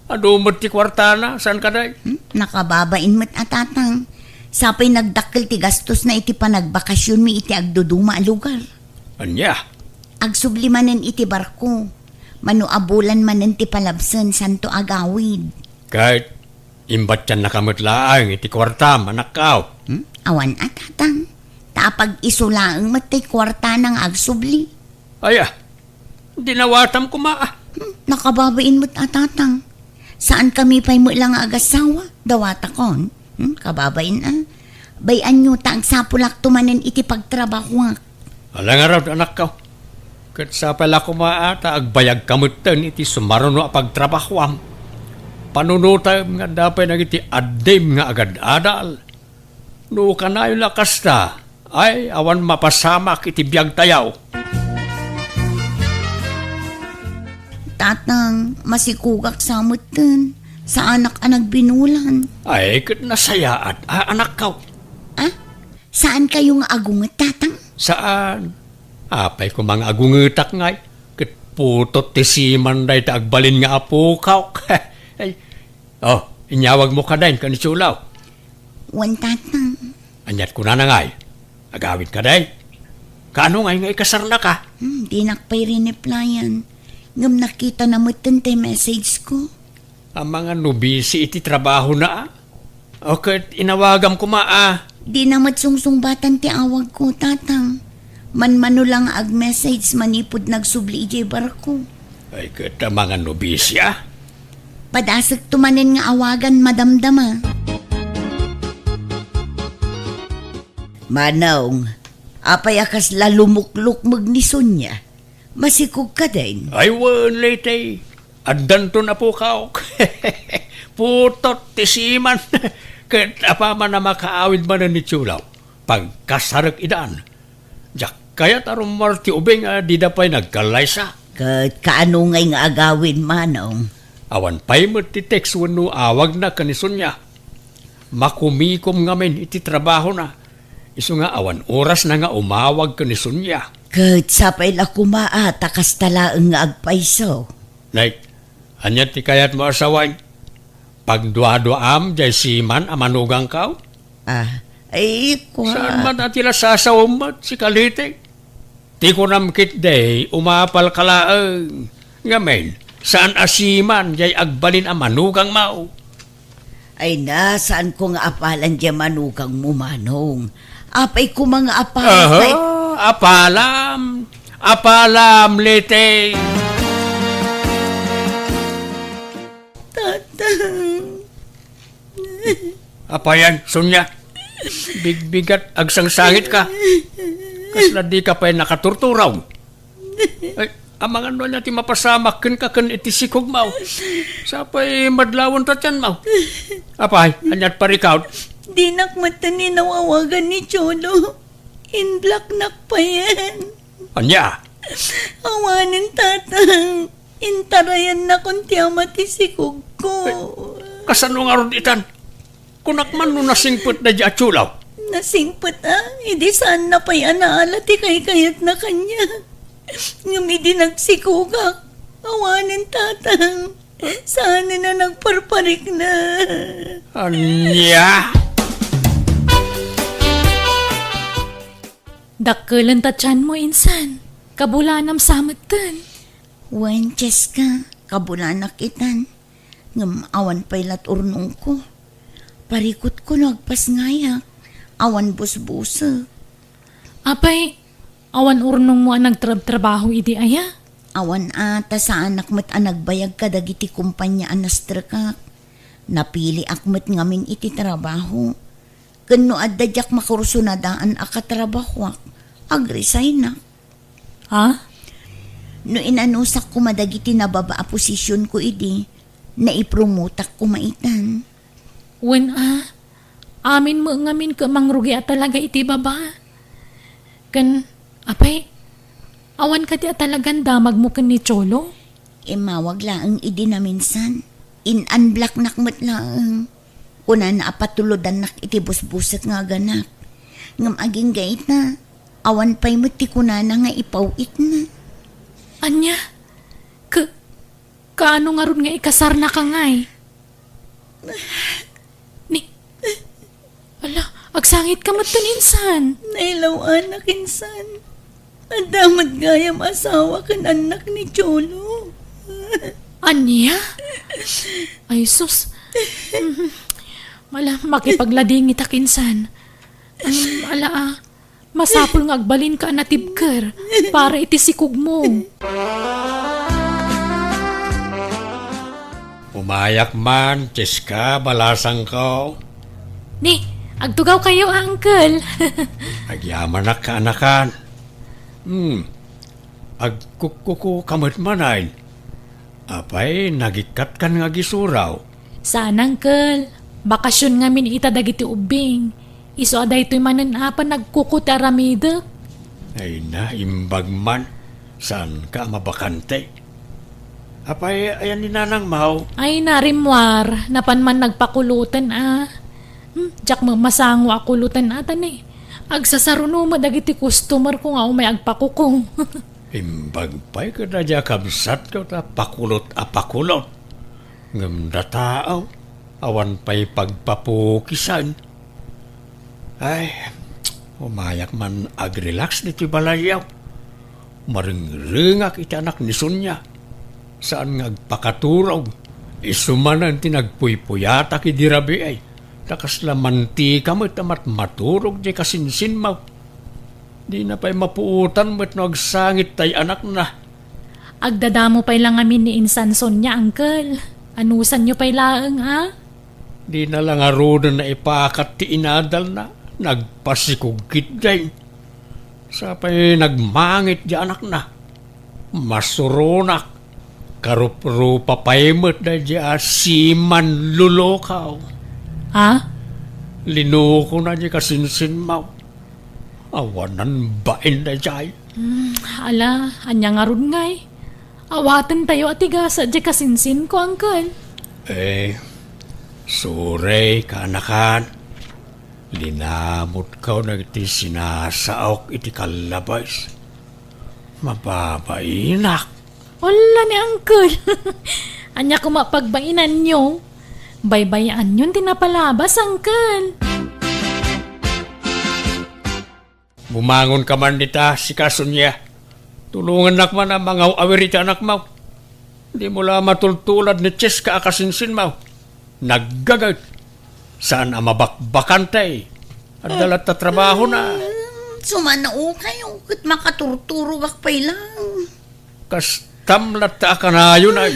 Adu met ti kuartana, saan kadi? Hmm? Nakababain met a, Tatang. Sapay nagdakkel ti gastosna iti panagbakasionmi iti agduduma a lugar. Ania? Agsubli manen iti barko. Mano a bulan manen ti palabsen, santo agawid. Ket imbattiannaka met laeng iti kuartam, anakko. Hmm? Awan a, Tatang. Ta apag-iso laeng met ti kuartana nga agsubli. Aya, dinawatam koma a. Hmm, nakababain met a, Tatang. Saan kami pay met la nga agassawa? Dawatakon. Hmm, kababain a. Bay-anyo ta agsapulakto manen iti pagtrabahoak. Ala ngarud, anakko. Ket sapay la koma a ta agbayagka metten iti sumaruno a pagtrabahoam. Panunotem nga adda pay dagiti addim nga agad-adal. No kanayon la kasta, ay, awan mapasamak iti biagtayo. Tatang, masikogak sa metten. Saanak a nagbinulan. Ay, ket nasayaat a, anakko. Ah? Saan kayo nga agunget, Tatang? Saan? Apay koma nga agungetak ngay. Ket putot ti seaman dayta agbalin nga apokak. Ay, oh, inyawagmo kadi ken ni Cholo. Wen, Tatang. Aniat kunana ngay? Agawid kadi? Kaano ngay nga ikasarnaka? Hmm, dinak pay rineplyan. Ngem nakitana metten ti message ko. Amangan no busy iti trabahona, a? O ket inawagam koma, a? Dina met sungsungbatan ti awagko, Tatang. Manmano la nga ag-message manipud nagsubli idiay barko. Ay, ket amangan no busy, a? Padasekto manen nga awagan, madamdama. Manong, apay a kasla lumuklukmeg ni Sonia? Masikog kadin? Ay, wen, Leyte. Addanton a pukaw. Putot ti seaman. Ket apaman a makaawid manen ni Cholo, pagkasarek idan. Diak kayat a rummuar ti ubing a dida pay nagkallaysa. Ket kaano ngay nga agawid, Manong? Awan pay met ti text wenno awagna ken ni Sonia. Makumikom ngamin iti trabahona. Isu nga awan orasna nga umawag ken ni Sonia. Ket sapay la koma a ta kasta laeng nga agpayso. Nay, ania ti kayatmo a sawen? Pagduaduaam diay seaman a manugangko? Ah, ay, kua. Saan man a ti la sasawem met, sika Leyte? Ti kunam ketdi, umapalka laeng. Ngamin, saan a seaman diay agbalin a manugangmo? Ay na, saanko nga apalan diay manugangmo, Manong. Apay koma nga apalan. Aha, pay- apalam. Apalam, Leyte. Tatang. Apayan, Sonia. Bigbigat, agsangsangitko. Kasla dika pay nakaturturaw. Ay, amangan no ania ti mapasamak kenka ken iti sikogmo. Sapay madlawen ta tianmo. Apay, aniat parikut? Dinak metten inawagan ni Cholo. In-blocknak payen. Ania? Awanen, Tatang. Intarayannakon ti ama ti sikogko. Ay, kasano ngarud itan? Kunak man no nasingpet daydi a Cholo. Nasingpet, a? Idi saanna pay a naala ti kaykayatna kaniak. Ngem idi nagsikogak, awanen, Tatang. Saanen a nagparparikna. Ania? Dakkelen ta tianmo, insan. Kabulanam sa metten. Wen, Cheska, kabulanak itan. Ngem awan pay lat urnongko. Parikutko no agpasngayak. Awan busbusek. Apay, awan urnongmo a nagtrabtrabaho idi aya? Awan a, ta saanak met a nagbayag kadagiti kompania a nastrekak. Napiliak met ngamin iti trabaho. Ken no adda diak makursunadaan a katrabahoak, agresignak. Ha? No inanusak koma dagiti nababa a posisionko idi, naipromotak koma itan. Wen a, amin met ngamin ket mangrugi a talaga iti baba. Ken, apay, awan kadi a talagan damagmo ken ni Cholo? Immawag laeng idi naminsan. In-unblocknak met laeng. Kunana a patulodannak iti busbusek nga aganak. Ngem agingga ita, awan pay met ti kunana nga ipaw-itna. Ania? Ka-, kaano ngarud nga ikasarnaka ngay? Ni, ala, agsangitka metten, insan. Nailaw-anak, insan. Adda met gayam asawa ken annak ni Cholo. Ania? Ay, sus. Ala, makipagladingitak, insan. Ngem, ala, a, masapul nga agbalinka a natibker para iti sikogmo. Umayak man, Cheska, balasangko. Ni, agtugawkayo a, Uncle. Agyamanak, kaanakan. Hmm. Agkukkukoka met manen. Apay, nagikkatkan nga agisuraw? Saan, Uncle. Bakasion ngamin ita dagiti ubbing. Isu a daytoy manen a panagkuko ti aramidek. Ay na, imbag man. Saanka a mabakante? Apay, ayan ni Nanang Mau? Ay na, rimmuar. Napan man nagpakuloten a. Hmm, diak met masango a kuloten a, ta ni, agsasaruno met dagiti customer ko nga umay agpakuko. Imbag pay kadagiti a kabsatko ta pakulot a pakulot. Ngem dataw, awan pay pagpapukisan. Ay, umayak man agrelax ditoy balayyo. Marengrengak iti anak ni Sonia. Saan nga agpakaturog. Isu manen ti nagpuypuyatak idi rabii. Ta kasla mantika met a matmaturog diay kasinsinmaw. Dina pay mapuotan met no agsangit tay anakna. Agdadamo pay la ngamin ni Insan Sonia, Uncle. Anusanyo pay laeng, a? Dina la ngaruden naipakat ti inadalna. Nagpasikog ketdi. Sa pay nagmangit diay anakna. Masuronak. Karuprupa pay met daydiay a simanlulukaw. Ha? Linukona diay kasinsinmaw. Awanan bain daydiay. Hmm, ala, ania ngarud ngay? Awatentayo a ti gasat diay kasinsinko, Uncle. Eh, sorry, kaanakan. Linamutko dagiti sinasaok iti kallabes. Mababainak. Ala ni Uncle. Ania koma pagbainanyo? Baybay-anyon ti napalabas, Uncle. Bumangonka man dita, sika, Sonia. Tulongannak man a mangaw-awir iti anakmaw. Dimo la matultulad ni Cheska a kasinsinmaw. Naggaget. Saan a mabakbakan tay. Adda latta trabahona. Mm, sumanaokayo, ket makaturturogak pay lang. Kastam latta a kanayon ay.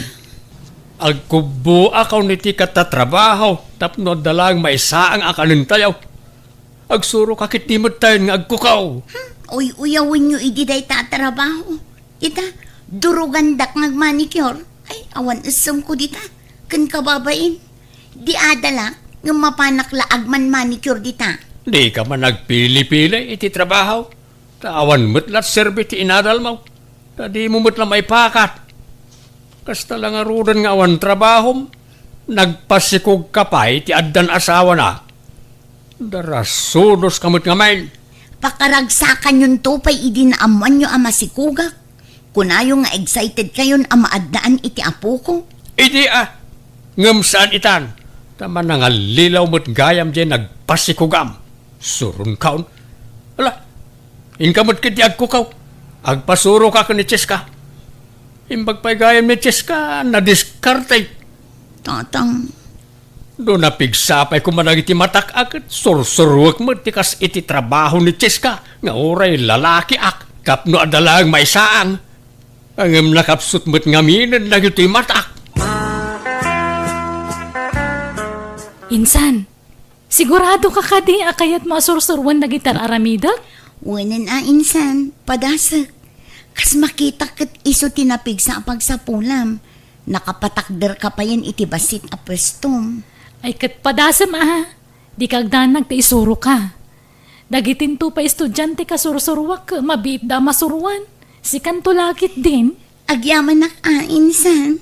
Agkubboakon iti katatrabaho tapno adda laeng maisaang a kanentayo. Agsuroka ketdi metten nga agkukaw. Hmm, uy-uyawenyo idi dayta a trabaho. Ita, durugandak nga agmanicure. Ay, awan essemko dita. Ken kababain, di adalak ngem mapanak la agman-manicure dita. Dika man agpili-pili iti trabaho. Ta awan met la serbi ti inadalmo. Ta dimo met la maipakat. Kasta la ngaruden nga awan trabahom, nagpasikogka pay ti addan asawana. Darasudoska met ngamin. Pakaragsakanyonto pay idi naammoanyo a masikogak. Kunayo nga excited kayon a maaddaan iti apoko. Idi a, ngem saan itan, ta manangallilaw met gayam diay nagpasikogam. Suronkaon. Ala, inka met ketdi agkukaw. Agpasuroka ken ni Cheska. Imbag pay gayam ni Cheska, nadiskarte. Tatang. No napigsa pay koma dagiti matak a ket sursuruek met ti kas iti trabaho ni Cheska nga uray lalakiak tapno adda laeng maisaang. Ngem nakapsut met ngaminen dagitoy matak. Insan, sigurado ka kadi a kayatmo a sursuroen dagiti ar-aramidek? Wenen a, insan, padasek. Kas makitak ket isu ti napigsa a pagsapulam. Nakapatakderka payen iti bassit a puestom. Ay, ket padasem a, dika agdanag ta isuroka. Dagitinto pay estudiante a sursuroak, mabiitda a masuroan. Sikanto la ketdin. Agyamanak a, insan.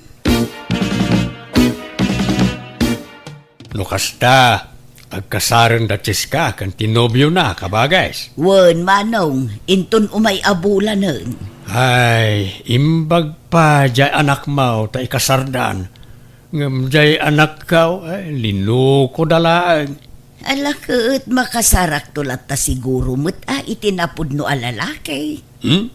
No kasta, agkasaren da Cheska ken ti nobiona, kabages. Wen, manong, inton umay a bulanen. Ay, imbag pay diay anakmo ta ikasardan. Ngem diay anakko, ay, linukoda laeng. Ala ket, makasarakto latta siguro met a iti napudno a lalaki. Hmm?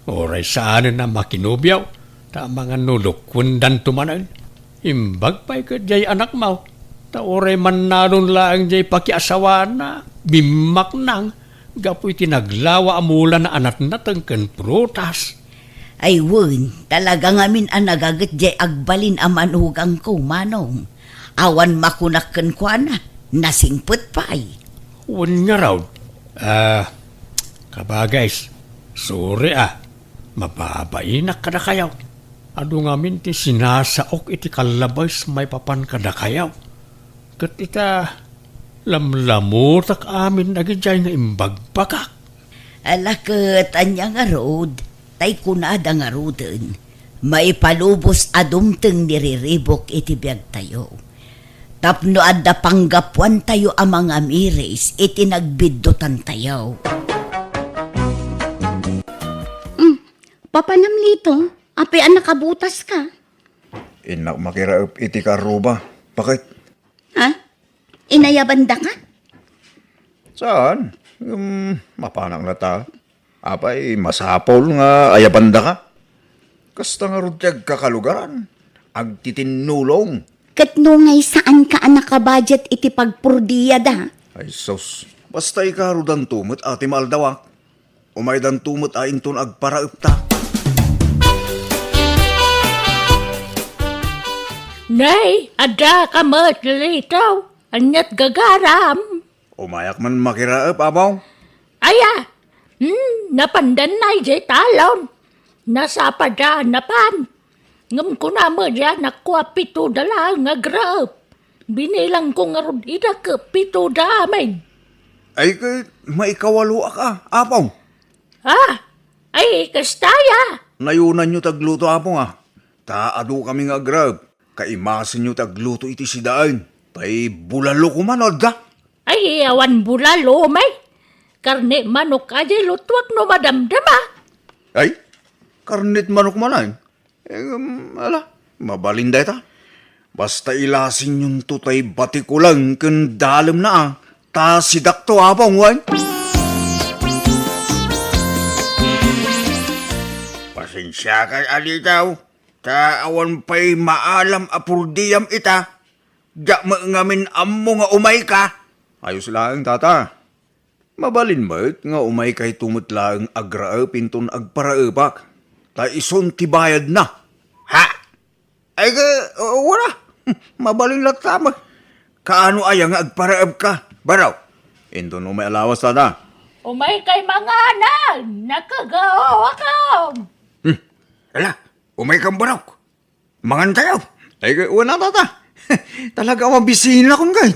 Uray saanen a makinobio, ta amangan no lukwendanto manen. Imbag pay ket diay anakmo, ta uray mannalon laeng diay pakiasawaanna, bimmaknang, gapu iti naglawa a mulana a natnateng ken prutas. Ay wen, talaga ngamin a nagaget diay agbalin a manugangko, manong. Awan makunak kenkuana, nasingpet pay. Wen ngarud, ah, kabages, sorry a, mababainak kadakayo. Adu ngamin ti sinasaok iti kallabes maipapan kadakayo. Ket ita, lamlamutak amin dagidiay nga imbagbagak. Ala ket, ania ngarud, tay kunada ngaruden, maipalubos a dumteng ni Riribok iti biagtayo. Tapno adda panggapuantayo a mangamiris iti nagbiddutantayo. Hmm, papanam Lito, apay a nakabutaska? Innak makiraep iti karruba. Bakit? Ha? Inayabandaka? Saan? Ngem mapanak latta. Apay, masapul nga ayabandaka? Kasta ngarud ti agkakalugaran, agtitinnulong. Ket no ngay saanka a nakabudget iti pagpurdiada? Ay sus, basta ikarudanto met a ti maaldawak. Umaydanto met a inton agparaepta. Nay, adda ka met, Lito. Ania't gagaram? Umayak man makiraep, Apo. Aya, hmm, napandan na idiay talon. Nasapada, napan. Ngem kuna met diay anakko a pitoda laeng nga agrep. Binilangko ngarud ida ket pitoda amin. Ay, ket maikawaloak a, Apo. Ah, ay, kasta aya. Nayonanyo ti agluto, Apo, a. Ta adu kami nga agrep. Kaimasenyo ti agluto iti sidaen. Tay bulalo koma no adda. Ay, awan bulalo, may. Karne manok a di lutuak no madamdama. Ay, karnet manok manen. Em, ala, mabalin dayta. Basta ilasenyonto tay batikulang ken dalemna, a. Ta sidakto, Apong, wen. Pasensiakan, Alitaw. Ta awan pay maalam a purdiam ita. Diak met ngamin ammo nga umayka. Ayos laeng, Tata. Mabalin met nga umaykayto met laeng agraep inton agparaepak, ta isun ti bayadna. Ha? Ay, ka, wala. Mabalin latta met. Kaano aya nga agparaepka, Baro? Inton umay a lawas, Tata. Umaykay manganan, nakagaoakam. Hmm. Ala, umaykan, Barok. Mangan tayo. Ay, wen a, Tata. Talaga a mabisinak kay.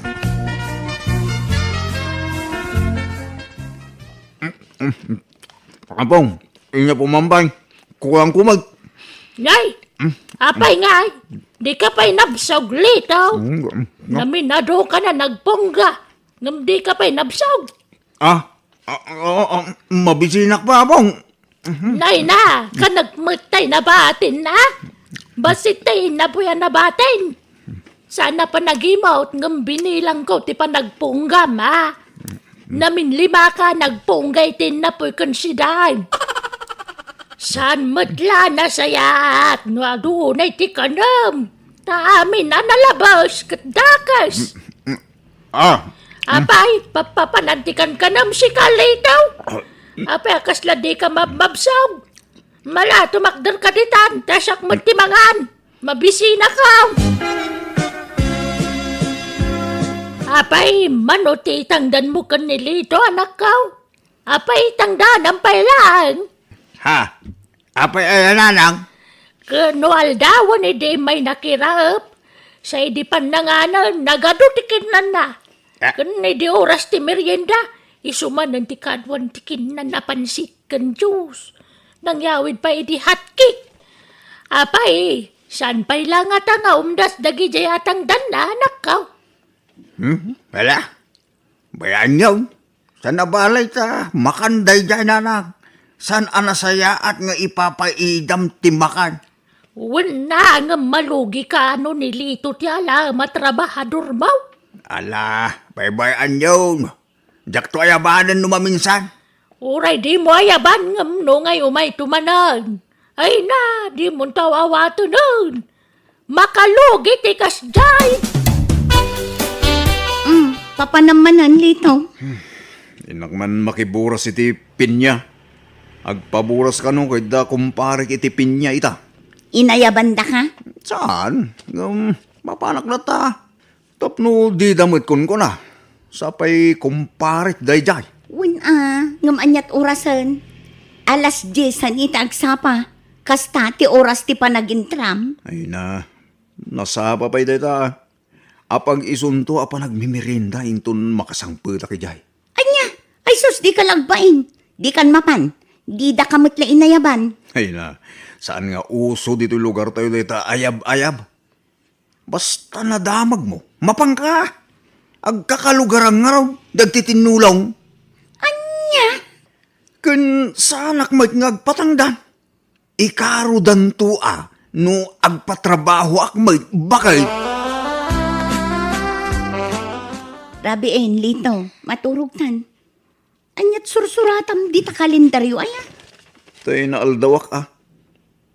Apong, inya pumampay. Kurang kumag. Nay, hmm? Apay ngay, di ka pay nabsog, Lito. Hmm, hmm. Naminado ka na nagpungga. Ngem di ka pay nabsog. Ah, ah, ah, ah, mabisinak pa, Apong. Mhm. Nay na, kanak met tay nabatin na? Bassit tay innapuy a nabatin. Saan a panagimut ngem binilangko ti panagpunggam, a? Naminlima ka nagpungga iti innapuy ken sidaen. Saan met la nasayaat no adunay ti kanem? Ta amin a nalabes ket dakes. Ah. Apay, papapanan ti kankanam sika, Lito? Ah. Apay a kasla di ka mabmabsog? Mala, tumakder ka ditan, ta siak met ti mangan. Mabisinak. Apay, mano ti itangdanmo ken ni Lito, anakko? Apay, itangdanam pay laeng? Ha? Apay aya, nanang? Ken no aldawen idi immay nakiraep, sa idi pannanganen, nagadu ti kinnanna. Ah. Ken idi oras ti merienda, isu manen ti kaduan ti kinnan a pansit ken juice. Nangyawid pay idi hot cake. Apay, saan pay la ngata nga umdas dagidiay atangdanna, anakko? Hmm, wala. Bayan yun. Saan a balay ta makan daydiay, nanang? Saan a nasayaat nga ipapaidam ti makan? Wen na, ngem malugi ka no ni Lito ti ala a matrabahadormo. Ala, baybay-an yun. Diakto ayabanen no maminsan. Uray dimo ayaban ngem no ngay umayto manen. Ay na, dimonto aw-awatenen. Makalugi ti kasdiay. Mm, papanam manen, Lito. Innak man makiburas iti pinya. Agpaburas kano ket da kumparek iti pinya ita. Inayabandaka? Saan? Ngem, mapanak latta. Tapno dida met kunkuna, sapay kumparek daydiay. Wen a, ngem ania't orasen? Alas diesan ita agsapa. Kasta ti oras ti panagintram. Ay na, nasapa pay dayta. Apag isunto a panagmimerienda inton makasangpetak idiay. Ania? Ay sus, dika la agbain. Dikan mapan. Didaka met la inayaban. Ay na, saan nga uso ditoy lugartayo dayta ayab-ayab. Basta nadamagmo, mapanka. Agkakalugaran ngarud dagiti tinnulong. Ania? Ken saanak met nga agpatangdan. Ikarudanto a no agpatrabahoak met baket. Rabiin, Lito, maturogtan. Ania't sursuratam dita kalendario, aya? Tay naaldawak a.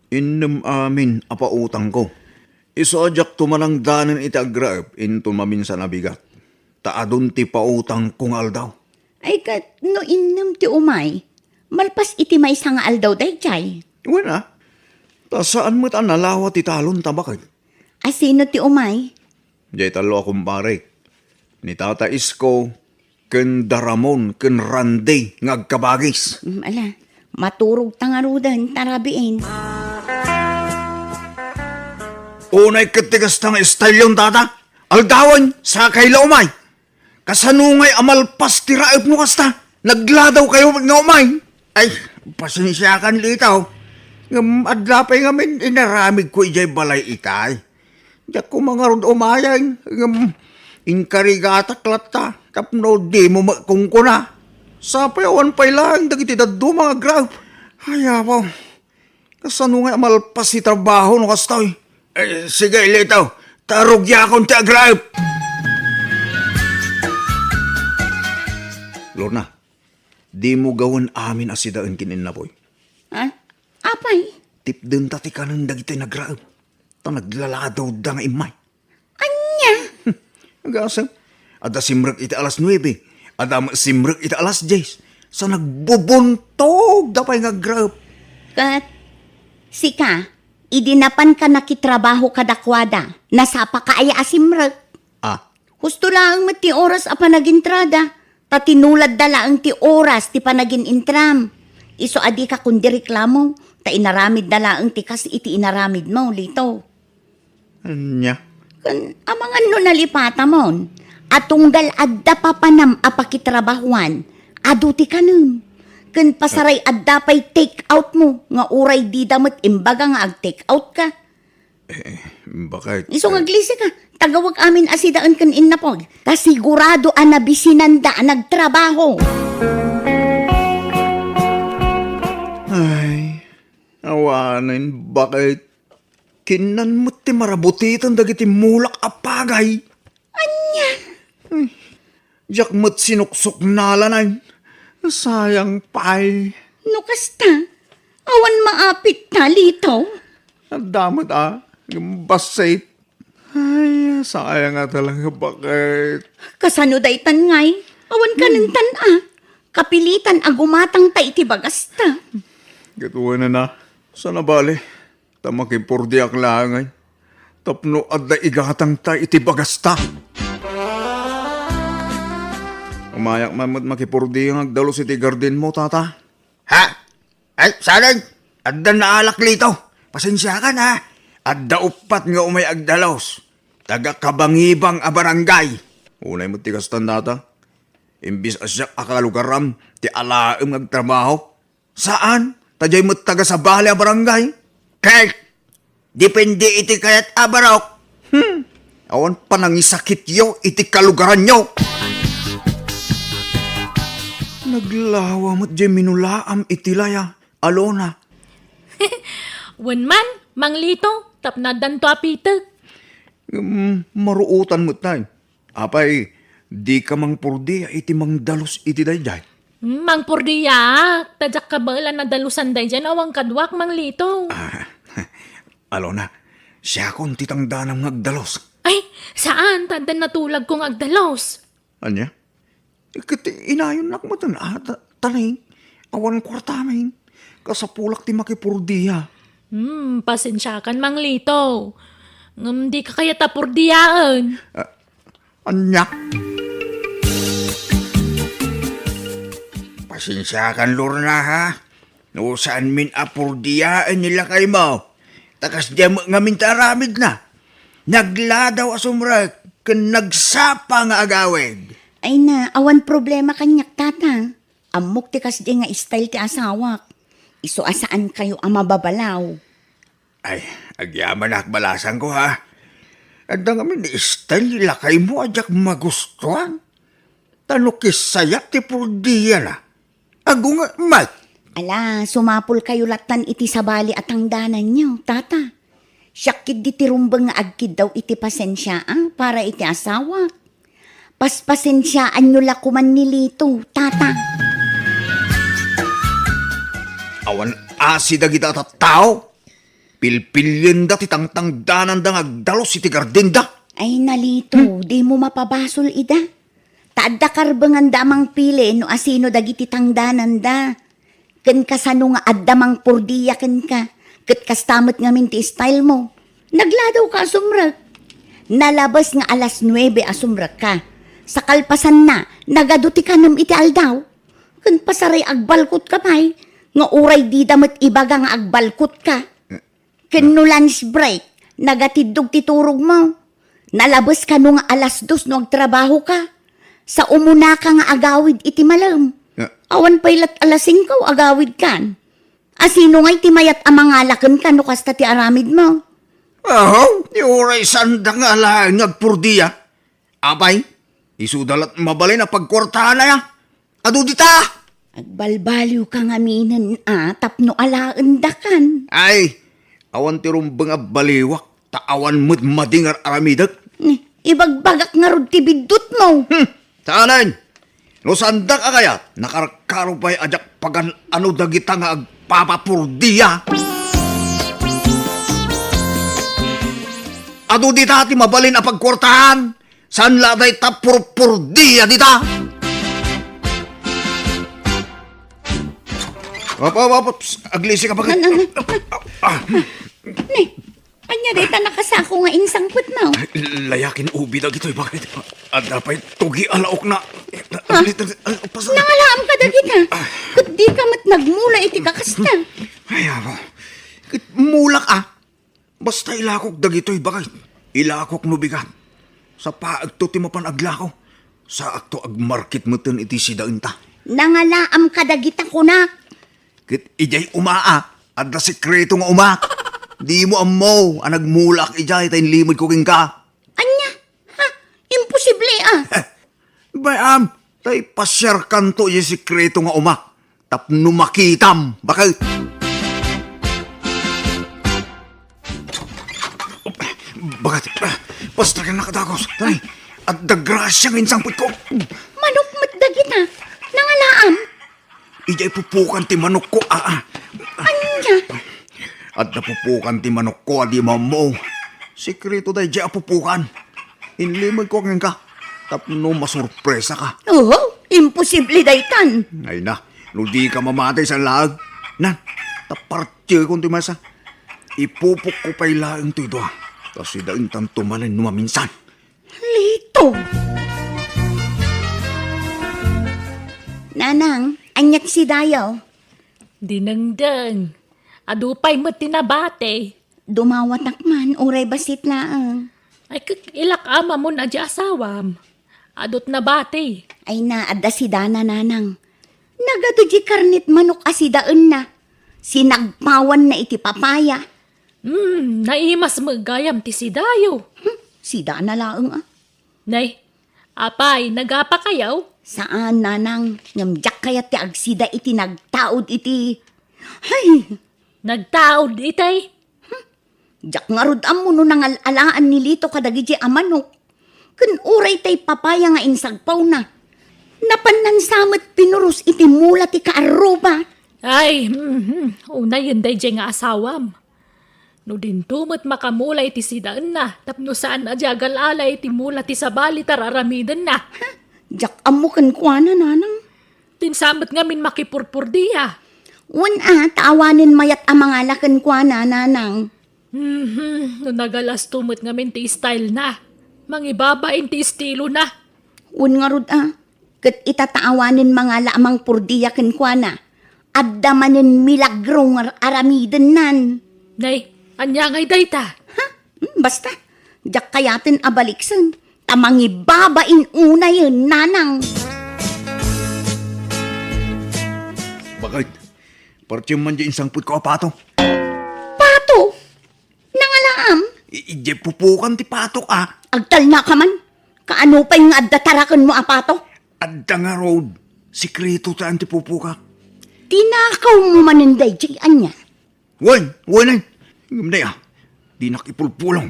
Innem amin a pautangko. Isu a diak tumanangdanen iti agraep inton maminsan a bigat. Ta adun ti pautangko nga aldaw. Ay, ket no innem ti umay, malpas iti maysa nga aldaw daydiay. Wen a, ta saan met a nalawa ti talon ta baket. A sino ti umay? Diay tallo a kumparek. Ni Tata Isko, ken da Ramon, ken Randy nga agkabagis. Mm, ala, maturog ta ngaruden, tarabiin. Unay ket ti kasta nga style yon, Tata. Aldawen, sakay la umay. Kasano ngay a malpas ti raep no kasta? Nagladaw kayo nga umay. Ay, pasensiakan, Lito. Ngem adda pay ngamin inaramid ko idiay balay itay. Diak ko mangarud umayen, ngem inkarigatak latta tapno dimo met kunkuna. Sapay awan pay laeng dagiti dadduma nga agraep. Ay, apo. Kasano nga malpas ti trabaho no kastoy? Eh, sige, Lito. Ta rugiakon ti agraep. Lorna, dimo gawen amin a sidaen ken innapoy. Ha? Apay? Tipdenta ti kanen dagiti nagraep. Ta naglaladawda nga immay. Ania? Agasem, adda simrek iti alas nuebe, adda met simrek iti alas dies, sa nagbubuntogda pay nga agraep. Ket sika, idi napanka nakitrabaho kadakuada, nasapaka aya a simrek? Ah. Husto laeng met ti oras a panagintrada, ta tinuladda laeng ti oras ti panagin-intram. Isu a dika kundi reklamo, ta inaramidda laeng ti kas iti inaramidmo, Lito. Ania? Ken amangan no nalipatamon a tunggal adda papanam a pakitrabahuan, adu ti kanem. Ken pasaray adda pay take out mo nga uray dida met imbaga nga ag-take out ka. Eh, bakit? Isu nga aglisi ka. Tagawag amin a sidaen ken innapoy. Ta sigurado a nabisinanda a nagtrabaho. Ay, awanen, bakit? Kinnan met ti marabutiten dagiti mulak a pagay. Ania? Ay, diak met sinuksuknalanan. Sayang pay. No kasta, awan maapit ta, Lito. Adda met a, bassit. Ay, sayang a talaga, bakit? Kasano daytan ngay? Awan kanentan a. Kapilitan a gumatang ta iti bagasta. Gatuan na, sana bale. Ta makipurdiak laeng, ay, tapno adda igatangta iti bagasta. Umayak man met makipurdi nga agdalus iti gardinmo, Tata. Ha? Ay, saan? Adda naalak, Lito. Pasensiakan, ha? Adda uppat nga umay agdalus. Taga Kabangibang a barangay. Unay met ti kastan, Tata. Imbis a siak a kalugaram ti alaem nga agtrabaho. Saan? Ta diay met taga sabali a barangay. Ket, depende iti kayat a barok. Hmm. Awan panangisakityo iti kalugaranyo. Naglawa met diay minulaam iti laya, Alona. Wen man, Mang Lito, tapno addanto a pitek. Ngem, maruotan met tay. Apay, dika mangpurdia iti mangdalus iti daydiay? Hmm, mangpurdiaak, ta diak kabaelan a dalusan daydiay no awan kaduak, Mang Lito. Ah, Alona, siakon ti tangdanam nga agdalus. Ay, saan, ta adda natulagko nga agdalus. Ania? Ket inayonnak metten, ah, ta-, ta nay, awan kuartamin. Kasapulak ti makipurdia. Hmm, pasensiakan, Mang Lito. Ngem dika kayat a purdiaen. Ah, Ania? Pasensiakan, Lorna, ha? No saanmin a purdiaen ni lakaymo. Ta kasdiay met ngamin ti aramidna. Nagladaw a sumrek ken nagsapa nga agawid. Ay na, awan problema kaniak, Tata. Ammok ti kasdiay nga style ti asawak. Isu a saankayo a mababalaw. Ay, agyamanak, balasangko, ha? Adda ngamin style ni lakaymo a diak magustuan. Ta no kissayak ti purdiana, agunget met. Ala, sumapulkayo lattan iti sabali a tangdananyo, Tata. Siak ketdi ti rumbeng nga agkiddaw iti pasensia, ah, para iti asawak. Paspasensiaanyo la koman ni Lito, Tata. Awan asi dagita a tattao. Pilpilienda ti tangtangdananda nga agdalus iti gardenda. Ay, Nalito, hmm, dimo mapabasol ida. Ta adda karbenganda a mangpili no asino dagiti tangdananda. Ken kasano nga adda mangpurdia kenka, ket kasta met ngamin ti style mo. Nagladawka a sumrek. Nalabes nga alas nuebe a sumrekka. Sa kalpasanna, nagadu ti kanem iti aldaw. Ken pasaray agbalkotka pay, nga uray dida met ibaga nga agbalkotka. Ken no lunch break, nagatiddog ti turogmo. Nalabes kano nga alas dos no agtrabahoka. Sa umunaka nga agawid iti malem. Ah. Awan pay lat alas singko agawidkan. Asino ngay ti mayat a mangala kenka no kasta ti aramidmo? Aho, ti uray sanda nga alaen nga agpurdia. Apay, isuda lat mabalin a pagkuartaanna. Adu dita! Agbalbaliwka ngaminen a tapno alaendakan. Ay, awan ti rumbeng a baliwak, ta awan met madi nga ar-aramidek. Ni, ibagbagak ngarud ti biddutmo. Hmm, saanen? No saandak a kayat, nakarkaro pay a diak pagan-ano dagita nga agpapapurdia. Adu dita ti mabalin a pagkuartaan. Saan la dayta purpurdia dita? Op, op, op, op. Psst, aglisi ka, bakit? Nan, nan, nan. Ah, Ni, ania dayta nakasako nga insangpetmo? Ay, layakin ubi dagitoy, bakit? Adda pay tugi a laok na. Ha? Aglisi, aglisi, ah, pasa. Nangalaam ka dagita. Ah. Ket di ka met nagmula iti kakasta. Ay, amo. Ket mulak, ah. Basta ilakok dagitoy, bakit? Ilakok no bigat. Sapaekto ti mapan aglako. Saakto agmarket meten iti sidaenta. Nangalaam ka dagita kunak. Ket idiay umaa, adda sekreto nga uma. Dimo ammo a nagmulak idiay ta inlimedko kenka. Ania? Ha? Imposible, ah. Bay-am, ta ipasiarkanto idiay sekreto nga uma. Tapno makitam, bakit? Bakit? Basta ka nakadagos. Tay, adda grasya nga insangpetko. Manok met dagita. Nangalaam. Idiay pupukan ti manokko, aa. Ania? Adda pupukan ti manokko a di mammo. Sekreto daydiay a pupukan. Inlimedko kenka tapno masurpresaka. Oo, imposible daytan. Ay na, no di ka mamati sa laag. Nan, ta partiekon ti maysa. Ipupokko pay laeng toy dua. Ta sidaentanto manen no maminsan. Lito! Nanang, ania ti sidayo? Dinengdeng. Adu pay met ti nabati. Dumawatak man, uray bassit laeng. Ay, kek, ilak-am ammon a di asawam. Adu ti nabati. Ay na, adda sidana, nanang. Nagadu di karnet manok a sidaenna. Sinagpawanna iti papaya. Hmm, naimas met gayam ti sidayo. Hmm, sidana laeng, ah. Nay, apay, nagapakayo? Saan, nanang. Ngem diak kayat ti agsida iti nagtaud iti, hay! Nagtaud itay? Hmm. Diak ngarud ammo no nangal-alaan ni Lito kadagiti a manok. Ken uray tay papaya nga insagpawna. Napanna sa met pinuros iti mula ti kaarruba. Ay, mhm. Unayen daydiay nga asawam. No dinto met makamula iti sidaenna, tapno saan a di agal-ala iti mula ti sabali ti ar-aramidenna. Ha? Diak ammo kenkuana, nanang. Dinsa met ngamin makipurpurdia. Wen a, ta awanen mayat a mangala kenkuana, nanang. Mhm, no nagalasto met ngamin ti style na. Mangibabain ti estilo na. Wen ngarud a, ket ita ta awanen mangala a mangpurdia kenkuana. Adda manen milagro nga ar-, aramidennan. Nay, ania ngay dayta? Ha? Hmm, basta, diak kayaten a baliksen, ta mangibabain unayen, nanang. Bakit? Partiem man di insangpetko a pato. Pato? Nangalaam? I-, idiay pupukan ti patok, ah. Agtalna ka man. Kaano pay nga adda tarakenmo a pato? Adda ngarud. Sekreto ta ti pupukak. Tinakawmo manen daydiay ania? Wen, wen, wen. Ngem dayta, dinak ipulpulong.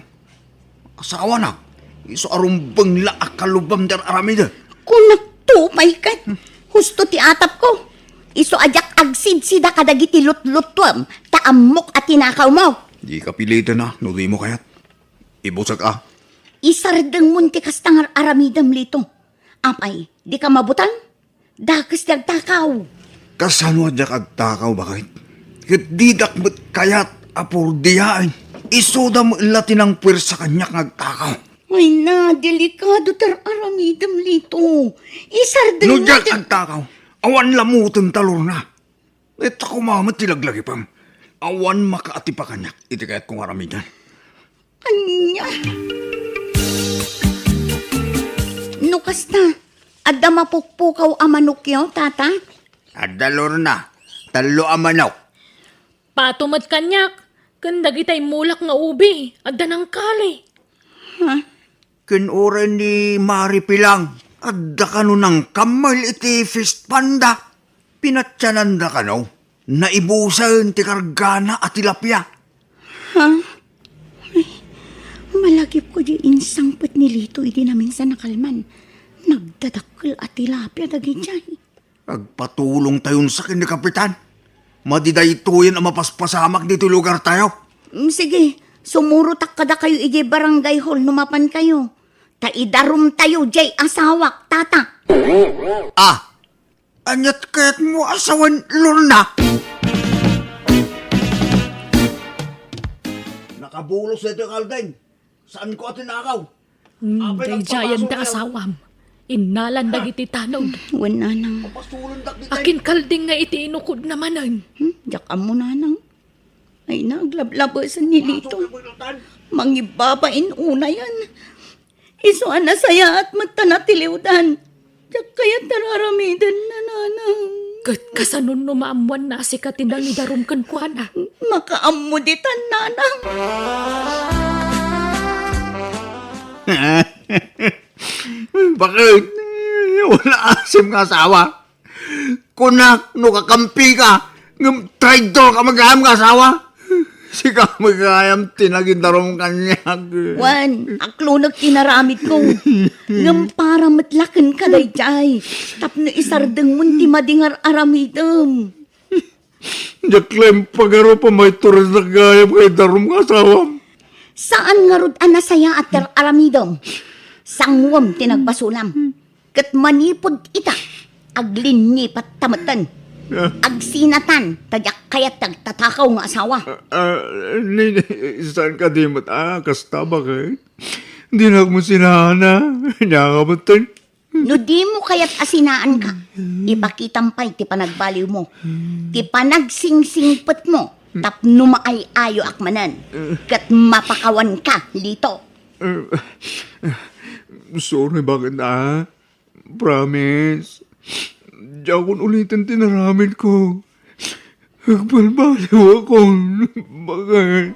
Asawanak, isu a rumbeng la a kalubam ti ar-aramidek. Kunakto pay ket, husto ti atapko. Isu a diak agsidsida kadagiti lutlutuem, ta ammok a tinakawmo. Dika piliten a, no dimo kayat. Ibusek a. Isardengmon ti kasta nga ar-aramidem, Lito. Apay, dika mabutang? Dakes ti agtakaw. Kasano a diak agtakaw, baket? Ket didak met kayat a purdiaen. Isuda met la ti nangpuersa kaniak nga agtakaw. Ay na, delikado ti ar-aramidem, Lito. Isardengmo ti— No diak agtakaw, awan lamuten ta, Lorna. Ita koma met ti laglagipem. Awan makaatipa kaniak iti kayatko nga aramiden. Ania? No kasta, adda mapukpukaw a manokyo, tata? Adda, Lorna. Tallo a manok. Pato met kaniak, ken dagitay mulak nga ubi, adda nangkali. Ha? Ken uray ni Mari Pilang, adda kano nangkamel iti fish pond-da. Pinatiananda kano, naibusen ti kargana a tilapia. Ha? Ay, malagipko di insangpet ni Lito idi naminsan a kalman. Nagdadakkel a tilapia dagidiay. Agpatulongtayon sa ken ni Kapitan. Madi daytoyen a mapaspasamak ditoy lugartayo. Mm, sige, sumurotak kadakayo idiay barangay hall no mapankayo. Ta idarumtayo diay asawak, tata. Ah, aniat kayatmo a sawen, Lorna? Nakabulos daytoy kalding. Saanko a tinakaw. Hmm, apay daydiayen nagpapaso ti asawam. Innalan dagiti tanod. Wen, nanang. Papasulondak ditoy. Akin kalding nga iti inukodna manen. Hmm, diak ammo, nanang. Ay, naglablabesen ni Lito. Mangibabain unayen. Isu a nasayaat met ta natiliwdan. Diak kayat ti ar-aramiden, nanang. Ket kasano no maammuanna a sika ti nangidarum kenkuana? Makaammo ditan, nanang. Baket? Wala asim nga asawa. Kunak no kakampika, ngem traidor ka met gayam nga asawa. Sika met gayam ti nagidarum kaniak. Wen, aklonek ti inaramidko. Ngem para met la kenka daydiay, tapno isardengmon ti madi nga ar-aramidem. Diak la impagarup a maiturednak gayam nga idarum nga asawam. Saan ngarud a nasayaat ti ar-aramidem. Sanguem ti nagbasolam. Ket manipud ita, aglinnipat ta metten. Ah. Agsinatan, ta diak kayat ti agtatakaw nga asawa. Ah, ah, ni, ni, saan kadi met a kasta, baket? Dinak met sinaana, ania ka metten? No dimo kayat a sinaanka, ipakitam pay ti panagbaliwmo, ti panagsingsingpetmo, tapno maay-ayoak manen, ket mapakawanka, Lito. Eh, sorry, baket, ah. Promise. Diakon uliten ti inaramidko. Agbalbaliwakon, baket.